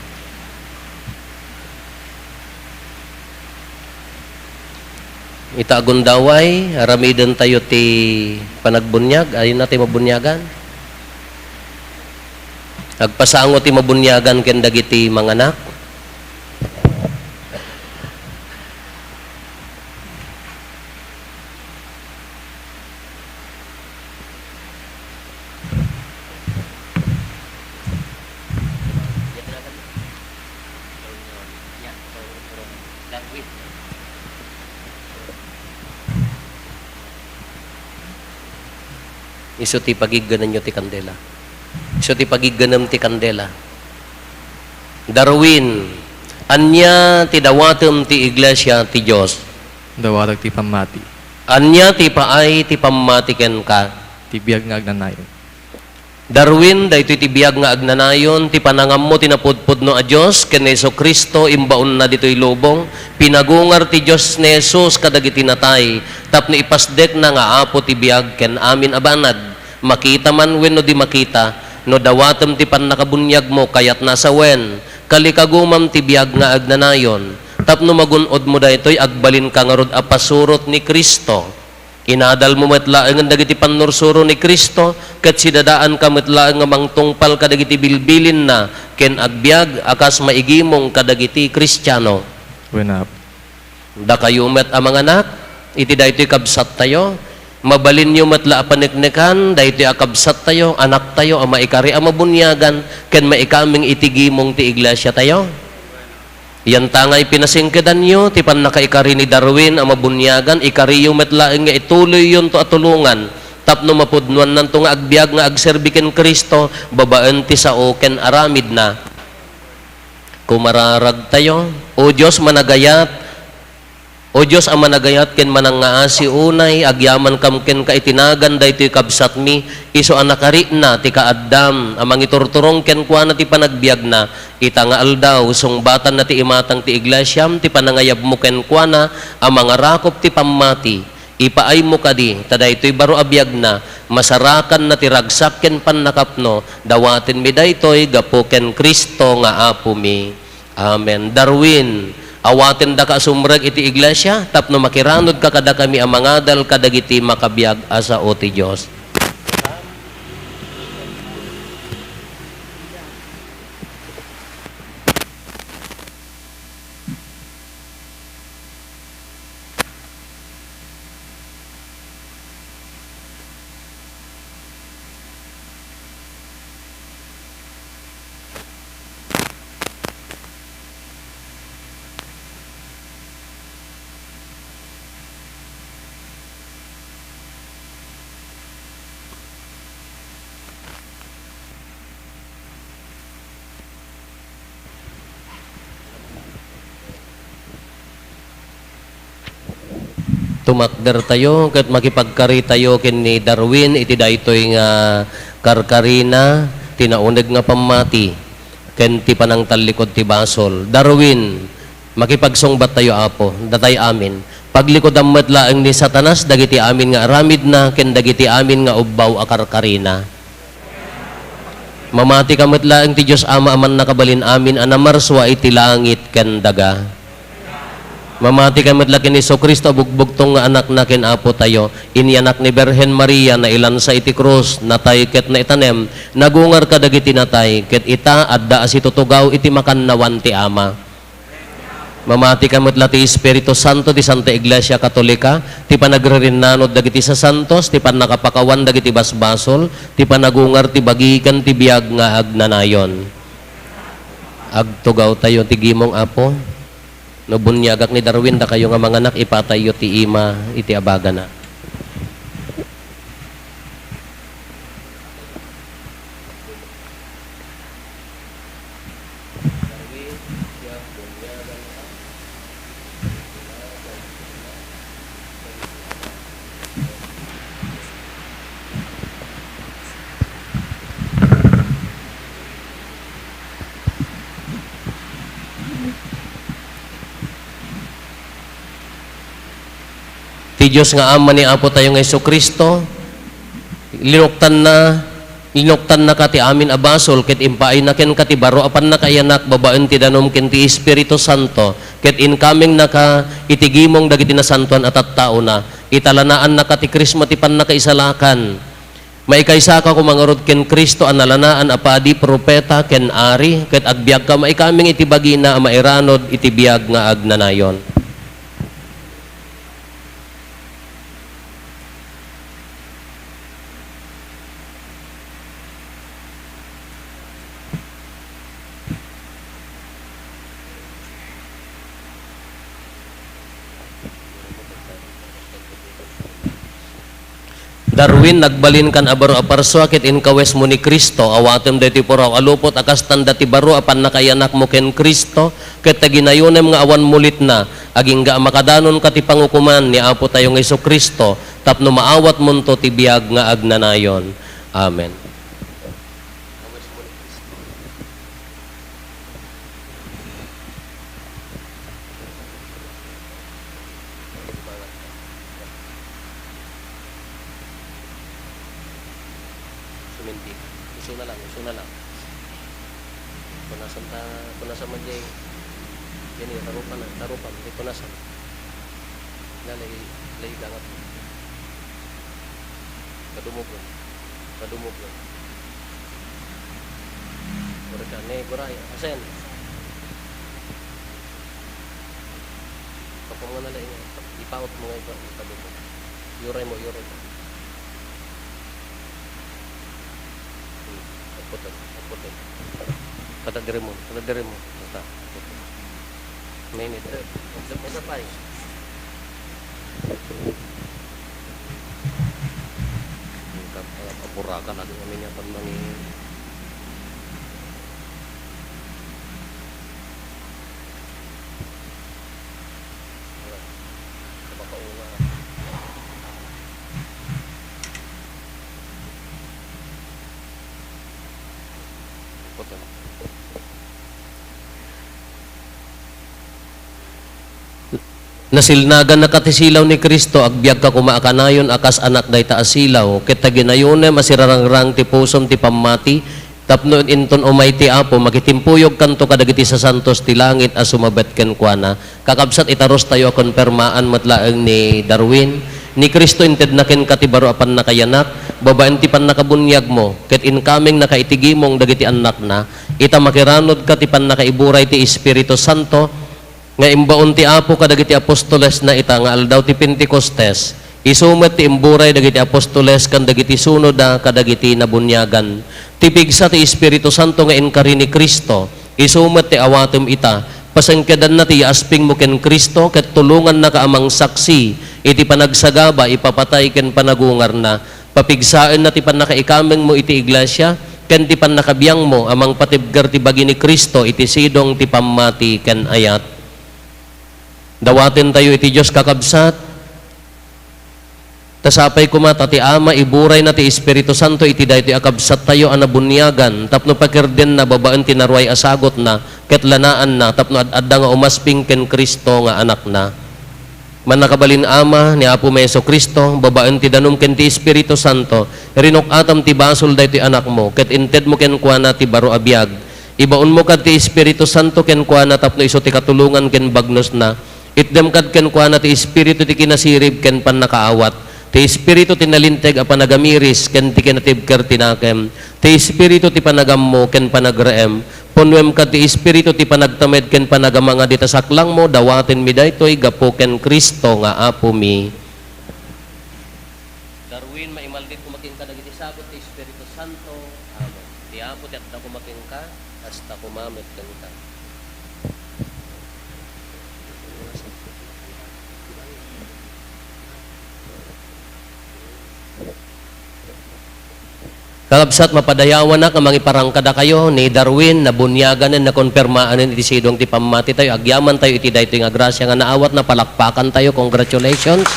Ita a gundaway, aramiden tayo ti panagbunyag. Ayna ti mabunyagan. Agpasango ti mabunyagan ken dagiti manganak. Isu ti pagigganenyo ti kandela. Isu ti pagigganem ti kandela. Darwin, ania ti dawatem ti iglesia ti Dios? Dawatek ti pammati. Ania ti paay ti pammati kenka? Ti biag nga agnanayon. Darwin, daytoy ti biag nga agnanayon, ti panangammo ti napudpudno a Dios ken ni Jesu-Cristo imbaonna ditoy lubong. Pinagungar ti Dios ni Jesus kadagiti natay tapno ipasdekna nga Apo ti biag ken amin a banag. Makita man wenno di makita, no dawatem ti pannakabuniagmo, kayatna a sawen, kalikagumam ti biag nga agnanayon, tapno magun-odmo daytoy, agbalinka ngarud a pasurot ni Cristo. Inadalmo met laengen dagiti pannursuro ni Cristo, ket sidadaanka met laeng nga mangtungpal kadagiti bilbilinna, ken agbiag a kas maigimong kadagiti Kristiano. Wen, Apo. Dakayo met a manganak, iti daytoy kabsattayo, mabalinyo met la a paneknekan daytoy a kabsattayo, anaktayo a maikari a mabuniagan, ken maikameng iti gimong ti iglesiatayo. Yanta nga ipinasingkedanyo ti pannakaikari ni Darwin a mabuniagan, ikariyo met laeng nga ituloyyonto a tulongan tapno mapudnoannanto nga agbiag nga agserbi ken Cristo babaen ti sao ken aramidna. Kumararagtayo, O Dios, managayat, O Dios a managayat ken manangngaasi, unay agyamankam kenka iti nagan daytoy kabsatmi, isu a nakarikna ti kaaddam a mangiturturong kenkuana ti panagbiagna. Ita nga aldaw, sungbatanna ti imatang ti iglesiam ti panangayabmo kenkuana a mangarakop ti pammati. Ipaaymo kadi, ta daytoy baro a biagna, masarakanna ti ragsak ken pannakapno. Dawatenmi daytoy gapu ken Cristo nga Apomi. Amen. Darwin, awatendaka a sumrek iti iglesia tapno makiranudka kadakami a mangadal kadagiti makabiag a sao ti Dios. Tumakdertayo ket makipagkaritayo ken ni Darwin iti daytoy nga karkarina ti nauneg nga pammati ken ti panangtallikud ti basol. Darwin, makipagsungbattayo, Apo, datay amin. Paglikudam met laeng ni Satanas dagiti amin nga aramidna ken dagiti amin nga ubbaw a karkarina. Mamatika met laeng ti Dios Ama a Mannakabalin-amin a namarsua iti langit ken daga. Mamati ka met la ken Jesu-Cristo a bugbugtong nga Anakna ken Apotayo. Inyanak ni Birhen Maria, nailansa iti krus, natay ket naitanem, nagungar kadagiti natay, ket ita, adda a situtugaw iti makannawan ti Ama. Mamati ka met la ti Espiritu Santo, ti Santa Iglesia Katolika, ti panagririnnanod dagiti sasantos, ti pannakapakawan dagiti basbasol, ti panagungar ti bagi ken ti biag nga agnanayon. Agtugawtayo ti gimong, Apo. No buniagak ni Darwin, dakayo nga manganak, ipatayyo ti ima iti abagana. Ti Dios nga Ama ni Apo tayo nga Jesu-Cristo, linuktanna, linuktannaka ti amin a basol, ket impaayna kenka ti baro a pannakaiyanak babaen ti danum ken ti Espiritu Santo, ket inkamengnaka iti gimong dagiti nasantoan a tattaona. Italanaannaka ti Krisma ti pannakaisalakan. Maikaysaka koma ngarud ken Cristo a nalanaan a padi, profeta, ken ari, ket agbiagka maikameng iti bagina a mairanod iti biag nga agnanayon. Darwin, nagbalinkan a baro a parsua ket inkawesmo ni Cristo. Awatem daytoy puraw a lupot a kastanda ti baro a pannakaiyanakmo ken Cristo, ket ta ginayonem nga awan mulitna, agingga a makadanonka ti pangukoman ni Apo tayo nga Jesu-Cristo, tapno maawatmonto ti biag nga agnanayon. Amen. Suminti. Isu na lang, isu na lang. Punasan ta, punasan man jay. Yan eh, tarupan na, tarupan, di punasan. Lalay, lay dangat. Kadumog lang. Kadumog lang. Ora ka, ne, guray, asen. Kapag mo na lang, ipaot mo nga iba, kadumog. Yuray mo, yuray mo. Hmm, agputol, agputol. Kada diri mo, kada diri mo. Basta, agputol. Mainit. Maysa pa eh. Ang kap-, ang kapurakan, adi kami niya pag mangi-, wala. Sa makauna. Puto. Nasilnagannaka ti silaw ni Cristo, agbiagka koma a kanayon a kas anak dayta a silaw, ket ta ginayonem a sirarangrang ti pusom ti pammati, tapno inton umay ti Apo, makitimpuyogkanto kadagiti sasantos ti langit a sumabet kenkuana. Kakabsat, itarustayo a konpermaan met laeng ni Darwin, ni Cristo intedna kenka ti baro a pannakayanak, babaen ti pannakabuniagmo, ket inkamengnaka iti gimong dagiti annakna, ita makiranodka ti pannakaiburay ti Espiritu Santo, nga imbaon ti Apo kadagiti apostolesna ita nga aldaw ti Pentecostes, isu met ti imburay dagiti apostoles ken dagiti sunoda kadagiti nabuniagan. Ti pigsa ti Espiritu Santo nga inkari ni Cristo, isu met ti awatem ita. Pasengkedanna ti yaaspingmo ken Cristo ket tulongannaka a mangsaksi iti panagsagaba, ipapatay ken panagungarna. Papigsaenna ti pannakaikamengmo iti iglesia ken ti pannakabiangmo a mangpatibker ti bagi ni Cristo iti sidong ti pammati ken ayat. Dawatentayo iti Dios, kakabsat. Ta sapay koma ta ti Ama iburayna ti Espiritu Santo iti daytoy a kabsattayo a nabuniagan tapno pakerdenna babaen ti naruay a sagutna ket lanaanna tapno ad-adda nga umasping ken Cristo nga Anakna. Mannakabalin Ama ni Apomi Jesu-Cristo, babaen ti danum ken ti Espiritu Santo, rinuk-atam ti basol daytoy Anakmo ket intedmo kenkuana ti baro a biag. Ibaonmo kad ti Espiritu Santo kenkuana tapno isu ti katulongan ken bagnosna. Itdem kad kenkuana ti espiritu ti kinasirib ken pannakaawat, ti espiritu ti nalinteg a panagamiris ken ti kinatibker ti nakem, ti espiritu ti panagammo ken panagraem. Punnuem kad ti espiritu ti panagtemed ken panagamangad ita saklangmo. Dawatenmi daytoy gapu ken Cristo nga Apomi. Darwin, maimaldit koma kenka dagiti sagut ti Espiritu Santo. Amen. Ti Apo ti adda koma kenka, kasta koma met kenka. Kakabsat, mapadayawanak nga mangiparang kadakayo ni Darwin, nabuniaganen, nakonpermaanen iti sidong ti pammatitayo. Agyamantayo iti daytoy nga grasia nga naawatna. Palakpakantayo. Congratulations.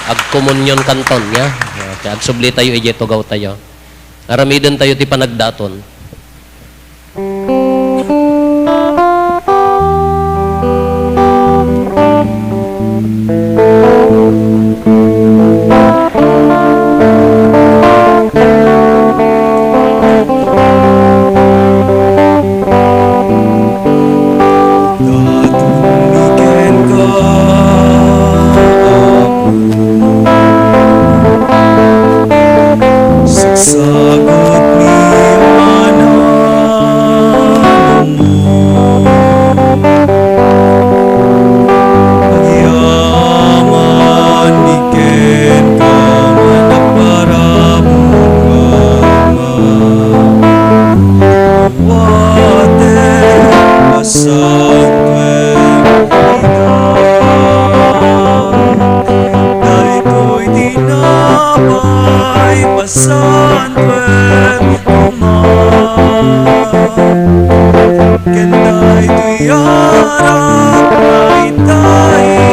Agkomunyon kanton, ya. Okay, agsublitayo idiay tugawtayo. Aramidentayo ti panagdaton. Daton mi kenka, Apo. Sagsagutmi a naganmo. Agyamanmi kenka, managparabur nga Ama. Awatem, pasantoem ida. Daytoy tinapay, pasantoem koma. Ken daytoy arak, dayta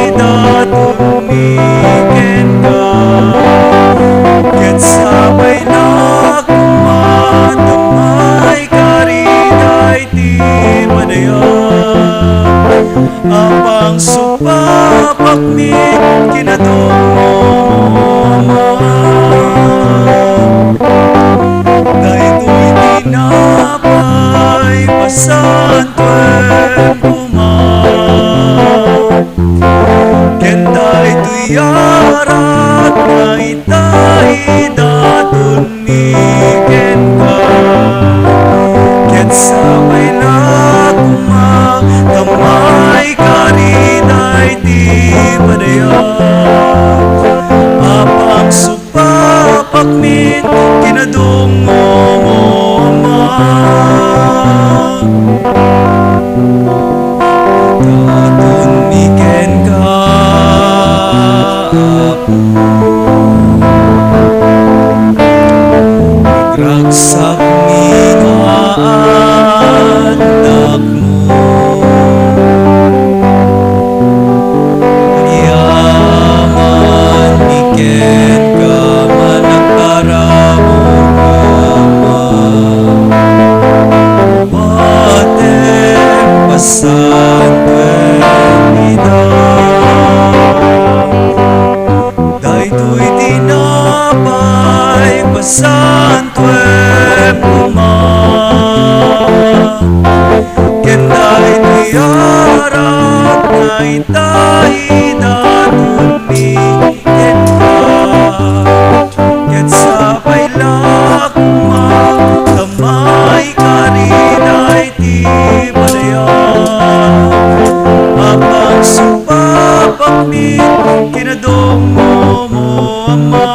idatonmi kenka. Ket sapay la koma ta maikari daydi padayak a pangsupapakmi kinadongmo, Ama. Daytoy tinapay, pasantoem koma. Ken daytoy arak, dayta idatonmi kenka. Ket sapay la koma ta maikari daydi padayak a pangsupapakmi kinadongmo, Ama. Datonmi kenka, Apo. Agragsakmi nga annakmo. Agyamanmi kenka, managparabur nga Ama. Awatem, pasantoem ida. Daytoy tinapay, pasantoem koma. Ken daytoy arak, dayta idatonmi kenka. Ket sapay la koma ta maikari daydi padayak a pangsupapakmi kinadongmo, Ama.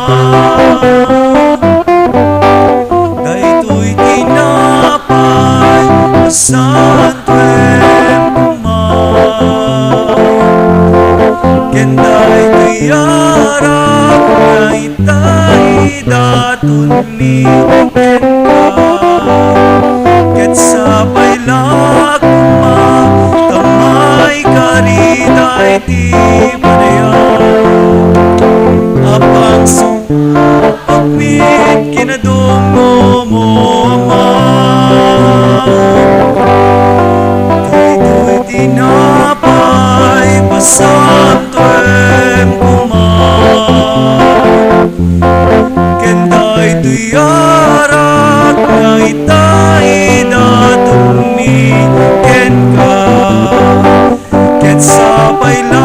Daytoy tinapay, pasantoem koma. Ken daytoy arak, dayta idatonmi kenka. Ket sapay la koma ta maikari daydi padayak a pangsupapakmi kinadongmo, Ama. Daytoy tinapay, pasantoem koma. Ken daytoy arak, dayta idatonmi kenka. Ket sapay la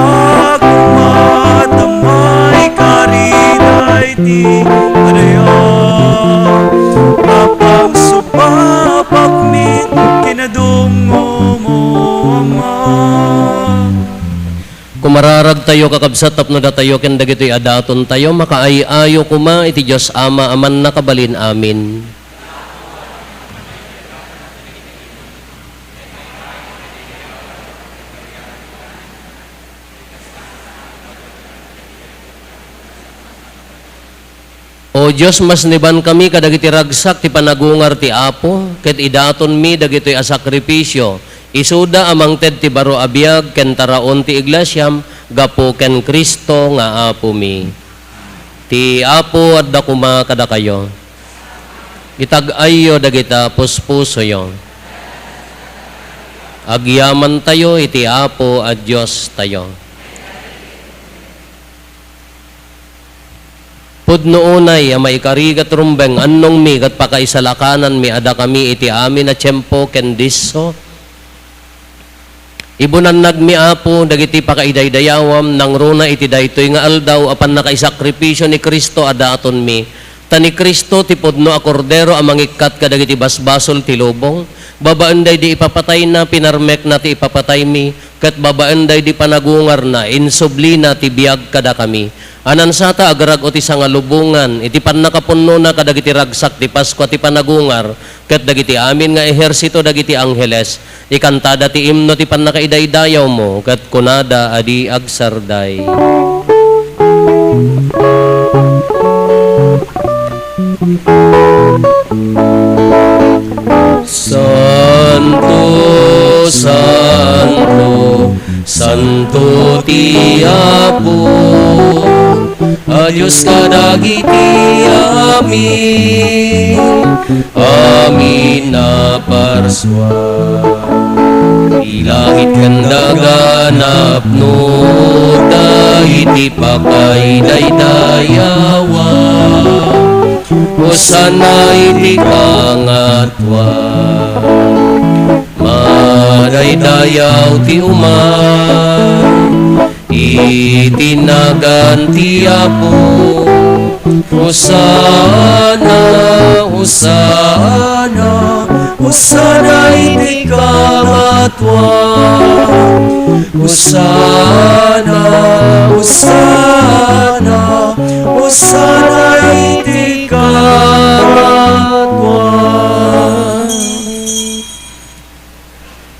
Mararagtayo, kakabsat, tapno datayo ken dagitoy a datontayo makaay-ayo koma iti Dios Ama a Mannakabalin. Amen. O Dios, masnibankami kadagiti ragsak ti panagungar ti Apo, ket idatonmi dagitoy a sakrifisio, isuda a mangted ti baro a biag ken taraon ti iglesiam gapu ken Cristo nga Apomi. Ti Apo adda koma kadakayo. Itag-ayyo dagita puspusoyo. Agyamantayo iti Apo a Diostayo. Pudno unay a maikari ket rumbeng, annongmi ket pakaisalakananmi a dakami iti amin a tiempo ken disso. Ibunannagmi, Apo, dagiti pakaidaydayawam nangruna iti daytoy nga aldaw a pannakaisakripisio ni Cristo a datonmi. Ta ni Cristo ti pudno a Kordero a mangikkat kadagiti basbasol ti lubong. Babaen daydi ipapatayna, pinarmekna ti ipapataymi, ket babaen daydi panagungarna, insublina ti biag kadakami. Anansata, agrag-o ti sangalubongan iti pannakapunnona kadagiti ragsak ti Paskua ti panagungar, ket dagiti amin nga ehersito dagiti angheles, ikantada ti imno ti pannakaidaydayawmo, ket kunada a di agsarday. Santo, santo, santo ti Apo a Dios kadagiti amin, amin a parsua. Ti langit ken daga napnoda iti pakaidaydayawa. Hosanna iti kangatoan. Madaydayaw ti umay iti nagan ti Apo. Hosanna, Hosanna, Hosanna iti kangatoan. Hosanna, Hosanna, Hosanna iti kangatoan.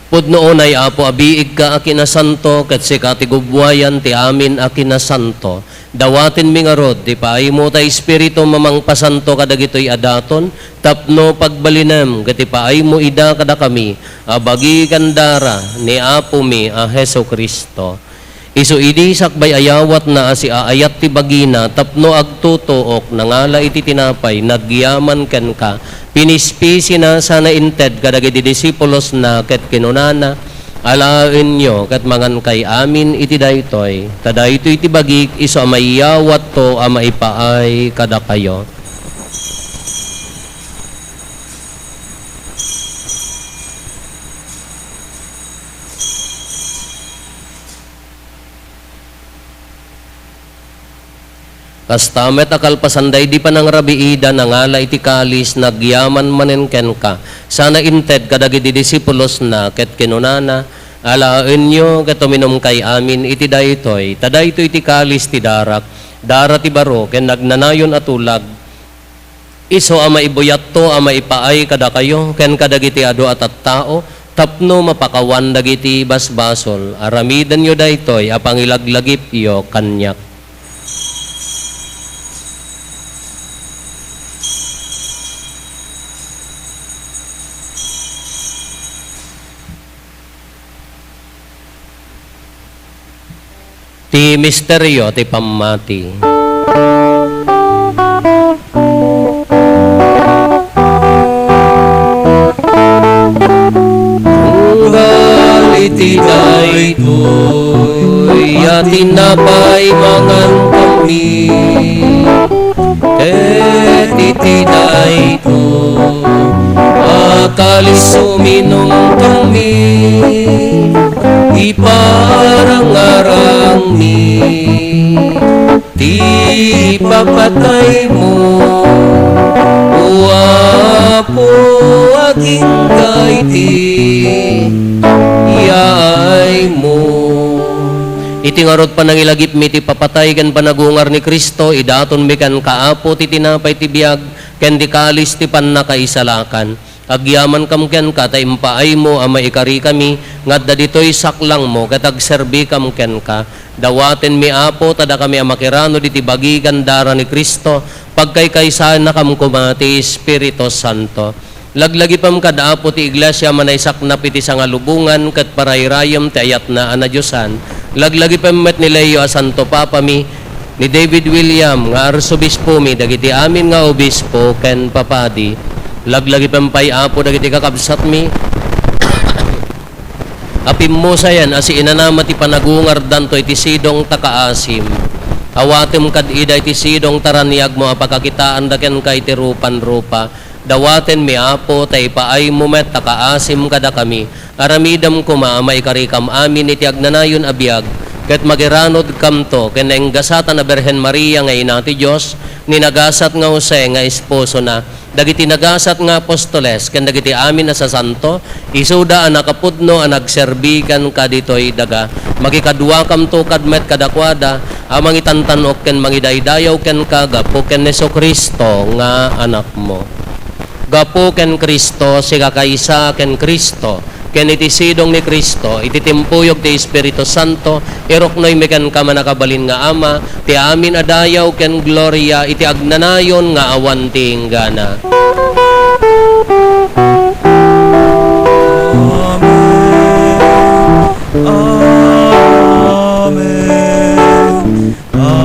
Pudno unay, Apo, a biigka a kinasanto, ket sika ti gubbuayan ti amin a kinasanto. Dawatenmi ngarud ti paaymo ta Espiritum a mangpasanto kadagitoy a daton, tapno pagbalinem ket ipaaymo ida kadakami a bagi ken dara ni Apomi a Jesu-Cristo. Isu idi sakbay a yawatna a siaayat ti bagina tapno agtutuok, nangala iti tinapay, nagyaman kenka, pinispisina sana inted kadagiti disipulosna ket kinunana, "Alaenyo ket mangankay amin iti daytoy, ta daytoy ti bagik isu a maiyawatto a maipaay kadakayo." Kasta met a kalpasan daydi panangrabiida, nangala iti kalis, nagyaman manen kenka, sana inted kadagiti disipulosna, ket kinunana, "Alaenyo ket uminumkay amin iti daytoy, ta daytoy ti kalis ti darak, dara ti baro ken nagnanayon a tulag." Isu a maibuyatto a maipaay kadakayo ken kadagiti adu a tattao tapno mapakawan dagiti basbasol. Aramidenyo daytoy a pangilaglagipyo kaniak. Ti misterio ti pammati. Tunggal iti daytoy a tinapay mangankami, ket iti daytoy a kalis uminumkami, iparangarangmi ti ipapataymo, O Apo, agingga iti yaaymo. Iti ngarud panangilagipmi ti papatay ken panagungar ni Cristo, idatonmi kenka, Apo, ti tinapay ti biag ken ti kalis ti pannakaisalakan. Agyamankam kenka ta impaaymo a maikarikami nga adda ditoy saklangmo ket agserbikam kenka. Dawatenmi, Apo, ta dakami a makiranod iti bagi ken dara ni Cristo, pagkaykaysaennakam koma ti Espiritu Santo. Laglagipem kad Apo ti Iglesia a manaysaknap iti sangalubongan ket parayrayem ti ayatna a nadiosan. Laglagipem met ni Leo a Santo Papami, ni David William nga Arsobispomi, dagiti amin nga obispo ken papadi. Laglagipem pay, Apo, dagiti kakabsatmi a pimmusayen a siinanama ti panagungardanto iti sidong ta kaasim. Awatem kad ida iti sidong ta raniagmo a pakakitaanda kenka iti rupan-rupa. Dawatenmi, Apo, ta ipaaymo met ta kaasim kadakami. Aramidem koma a maikarikam amin iti agnanayon a biag, ket makiranodkamto ken nainggasatan a Birhen Maria nga Ina ti Dios, ni nagasat nga Jose nga esposona, dagiti nagasat nga apostoles, ken dagiti amin a sasanto, isuda a nakapudno a nagserbi kenka ditoy daga. Makikaduakamto kad met kadakuada a mangitantan-ok ken mangidaydayaw kenka gapu ken Jesu-Cristo nga Anakmo. Gapu ken Cristo, sikakaysa ken Cristo, ken iti sidong ni Cristo, iti timpuyog ti Espiritu Santo, iruknoymi kenka, mannakabalin nga Ama, ti amin a dayaw ken gloria iti agnanayon nga awan ti inggana. Amen. Amen. Amen.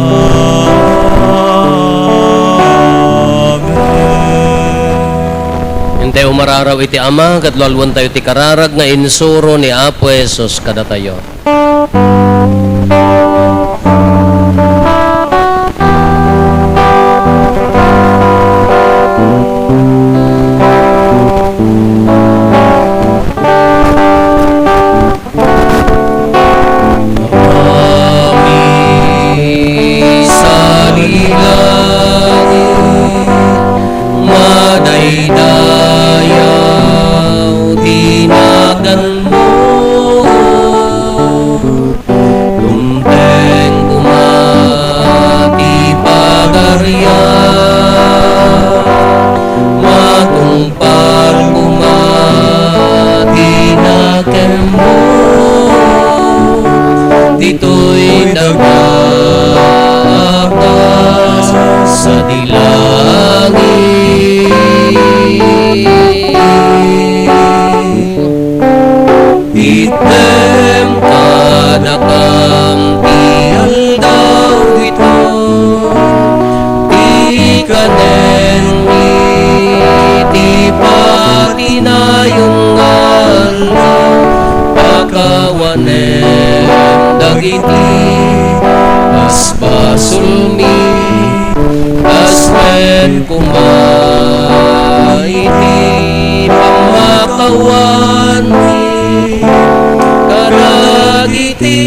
Intay umararaw iti Ama, ket lualuentayo ti kararag nga insuro ni Apo Jesus kadatayo. Amin. Salilangit, madaydayaw ti naganmo. Dumteng koma ti Pagarian, matungpal koma ti nakemmo. Ditoy daga a kas sadi langit. Itdem kadakam ti aldaw ditoy, ti kanen iti patinayon nga aldaw, pakawanem dagiti basbasolmi, kas wen koma iti pammakawanmi kadagiti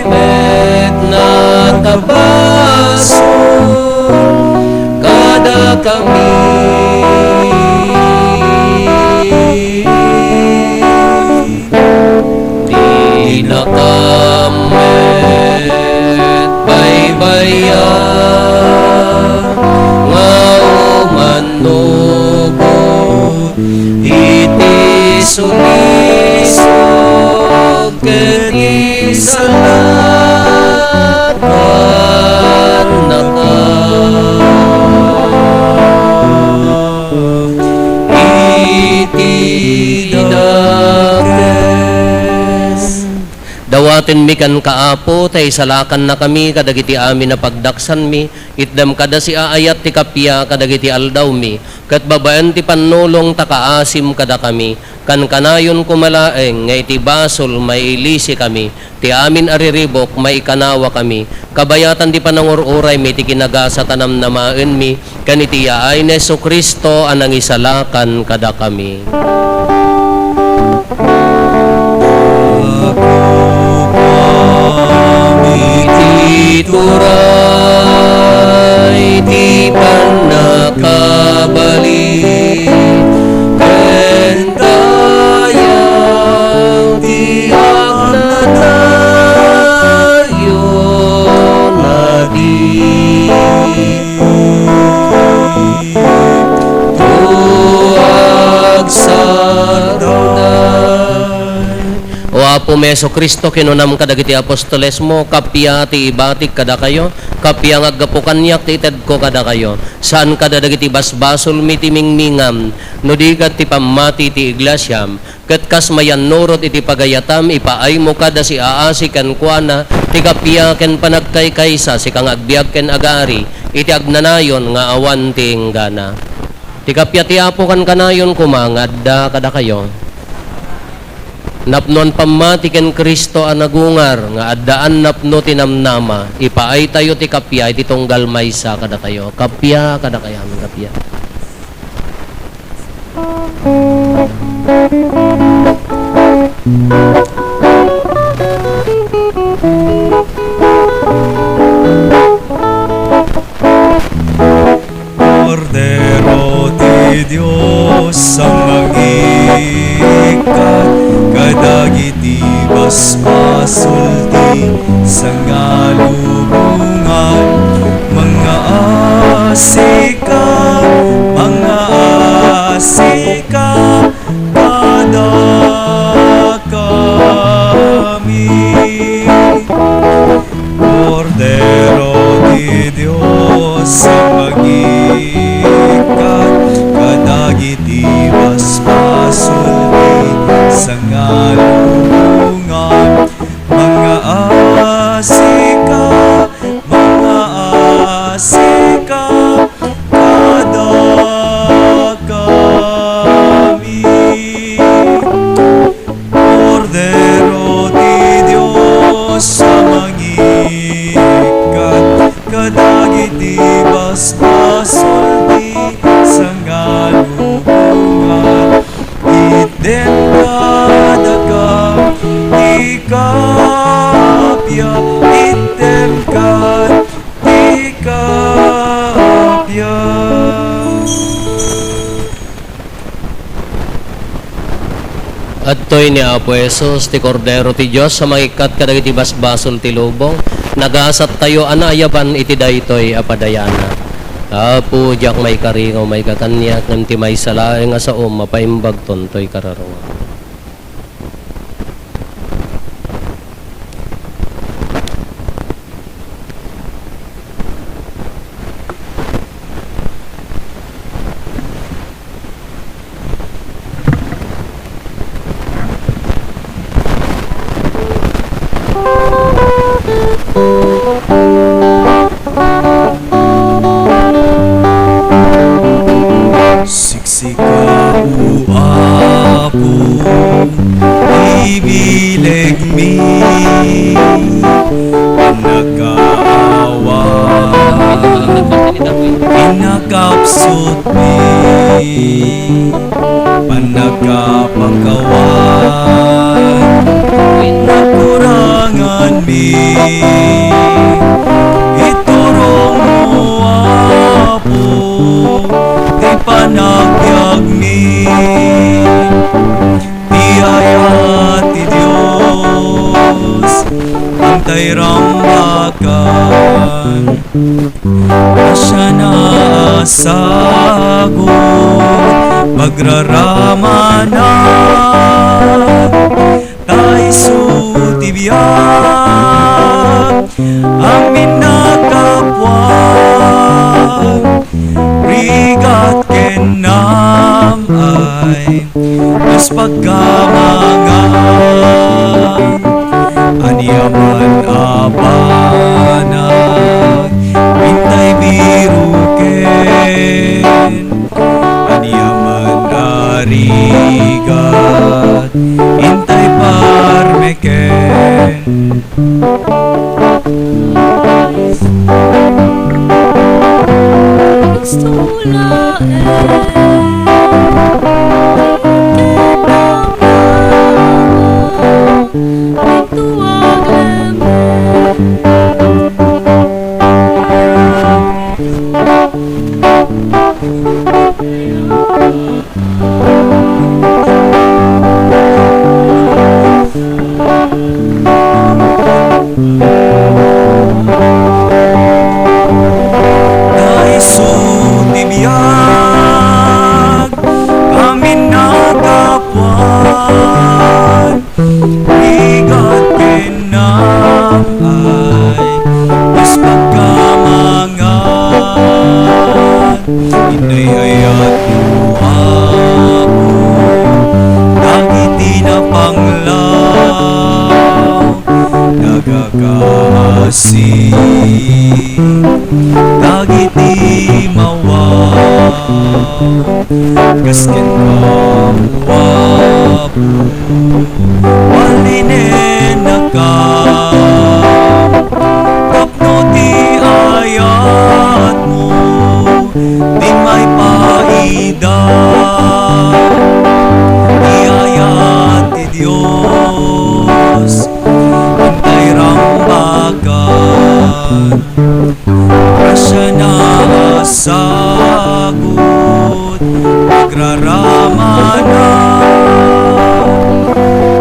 met nakabasol kadakami. Dinakam met baybayan nga umannugot iti sulisog ket isalakannaka iti dakes. Dawatenmi kenka, Apo, ta isalakannakami kadagiti amin a pagdaksanmi, itdem kada siaayat ti kappia kadagiti aldawmi, ket babaen ti pannulong ta kaasim kadakami, kankanayon koma laeng nga iti basol mailisikami, ti amin a riribuk maikanawakami, kabayatan ti panangur-uraymi ti kinagasat a namnamaenmi, ken iti yaay ni Jesu-Cristo a nangisalakan kadakami. Apo, iti turay ti pannakabalin ken dayaw ti agnanayon. Apo mi Jesu-Cristo, kinunam kadagiti apostolesmo, kappia ti ibatik kadakayo, kappia nga aggapu kaniak ti itedko kadakayo. Saan kada dagiti basbasolmi ti mingmingam, no di ket ti pammati ti iglesiam. Ket kas mayannurot iti pagayatam, ipaaymo kada siaasi kenkuana ti kappia ken panagkaykaysa, sika nga agbiag ken agari iti agnanayon nga awan ti inggana. Ti kappia ti Apo kankanayon koma nga adda kadakayo. Napnoan pammati ken Cristo a nagungar nga addaan napno ti namnama, ipaaytayo ti kappia iti tunggal maysa kadatayo. Kappia kadakayo, kappia. Kordero ti Dios a mangikkat kadagiti basbasol ti sangalubongan, mangaasika, mangaasika kadakami. Kordero ti Dios a mangikkat kadagiti basbasol ti sangalubongan, mangaasika, mangaasika kadakami. Kordero ti Dios a mangikkat kadagiti basbasol ti sangalubongan, itdem kadakam ti kappia, itdem kad ti kappia. Adtoy ni Apo Jesus, ti Kordero ti Dios a mangikkat kadagiti basbasol ti lubong. Nagasattayo a naayaban iti daytoy a padayanak. Apo, diak maikari nga umayka kaniak, ngem ti maysa laeng a saom a paimbagton toy kararuam. Sika, O Apo, ibilegmi, pannakaawa, kinakapsutmi, pannakapakawan, nakuranganmi. Iturongmo, Apo, ti panagbiagmi. Ti ayat ti Dios, intay rambakan. Siasino a sagut, pagraramanak. Ta isu ti biag, amin a kapuak, rigat ken nam-ay, kas pagkamangan, aniaman a banag, intay biruken. Aniaman a rigat, intay parmeken. Gusto laeng ket ang tuwag laeng. Daiso ti biag. Kasi dagiti mawa, kas kenka, O Apo, balinennaka, tapno ti ayatmo, di maipaida. Ti ayat ti Dios, intay rambakan. Grasiana a sagut, agraramana,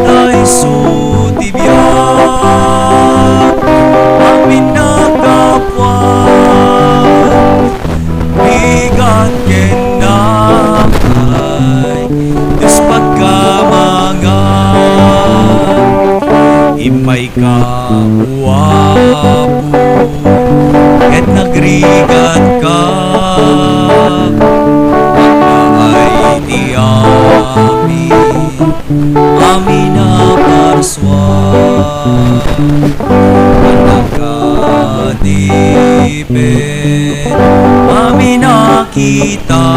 ta isu ti biag, amin a kapuan. Rigat ken naam, Dios pagkamangan. Immayka, O Apo, ket nagrigatka. Agpaay ti amin, amin a parsua. Annaka ti pen amin a kita,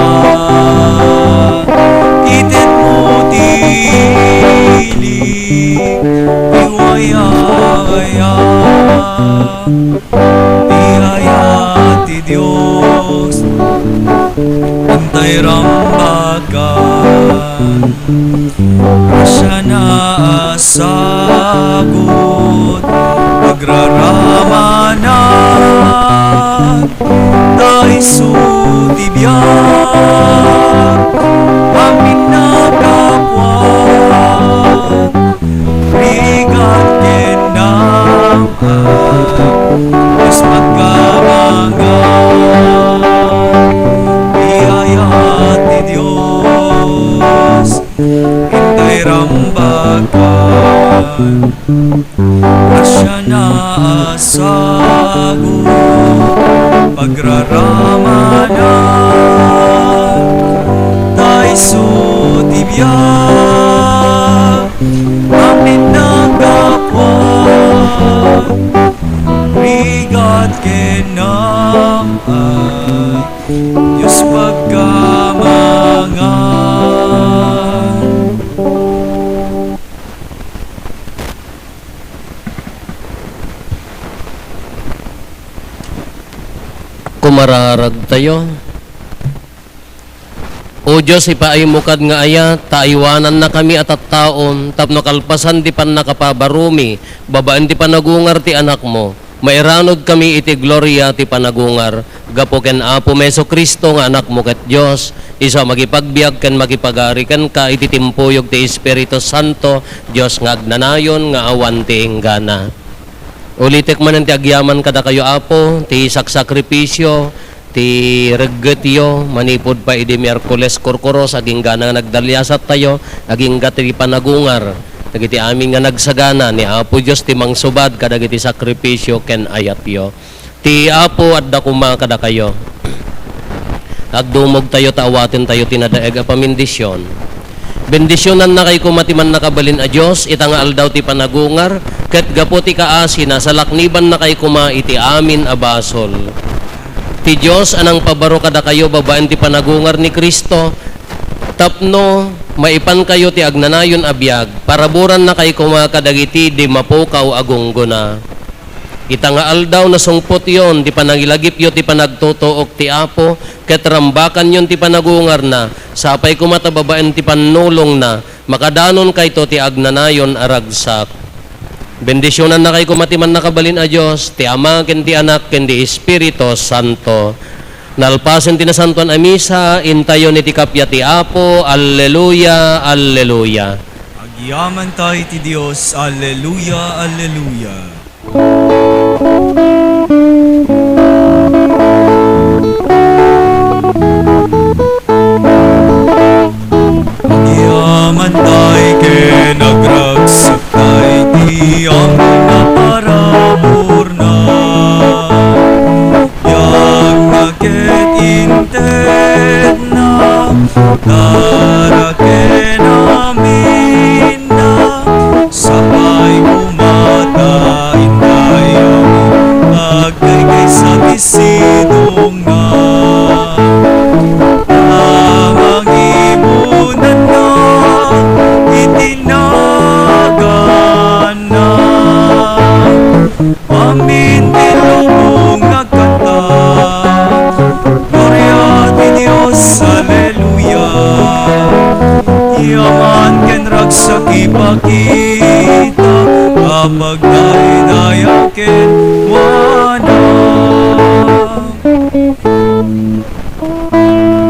itedmo ti ili ti wayawaya. Ti ayat ti Dios, intay rambakan. Grasiana a sagut, agraramana, ta isu ti biag, amin a kapuan. Rigat ken naam, Dios pagkamangan. Ti ayat ti Dios, intay rambakan. Grasiana a sagut, agraramana, ta isu ti biag, amin a kapuan. Rigat ken naam, Dios pagkamangan. Kumararagtayo. O Dios, ipaaymo kad nga ayat, ta aywanannakami a tattaon, tapno kalpasan ti pannakapabaromi, babaen ti panagungar ti Anakmo, mairanudkami iti gloria ti panagungar, gapu ken Apomi Jesu-Cristo nga Anakmo ket Dios, isu a makipagbiag ken makipagari kenka iti timpuyog ti Espiritu Santo, Dios nga agnanayon nga awan ti inggana. Ulitek manen ti agyaman kadakayo, Apo, ti saksakripisio, ti reggetyo, manipud pay idi Miyerkules Kurkuros, agingga nga nagdaliasattayo, agingga ti panagungar dagiti amin nga nagsagana ni Apo Dios ti mangsubad kadagiti sakripisio ken ayatyo. Ti Apo adda koma kadakayo. Agdumogtayo ta awatentayo ti nadaeg a pamendisyon. Bendisionannakay koma ti Mannakabalin a Dios ita nga aldaw ti panagungar, ket gapu ti kaasina, salaknibannakay koma iti amin a basol. Ti Dios a nangpabaro kadakayo babaen ti panagungar ni Cristo, tapno maipankayo ti agnanayon a biag, paraburannakay koma kadagiti di mapukaw a gunggona. Ita nga aldaw, nasungpotyon ti panangilagipyo ti panagtutuok ti Apo, ket rambakanyon ti panagungarna, sapay koma ta babaen ti pannulongna, makadanonkayto ti agnanayon a ragsak. Bendisionannakay koma ti Mannakabalin a Dios, ti Ama, ken ti Anak, ken ti Espiritu Santo. Nalpasen ti Nasantoan a Misa, intayon iti kappia ti Apo. Alleluia, alleluia. Agyamanta iti Dios. Alleluia, alleluia. Agyamantay ken agragsaktay ti amin a paraburna. Biagna ket intedna, dara ken aminna, sapay koma ta inda ipakita a pagdaydayaw kenkuana.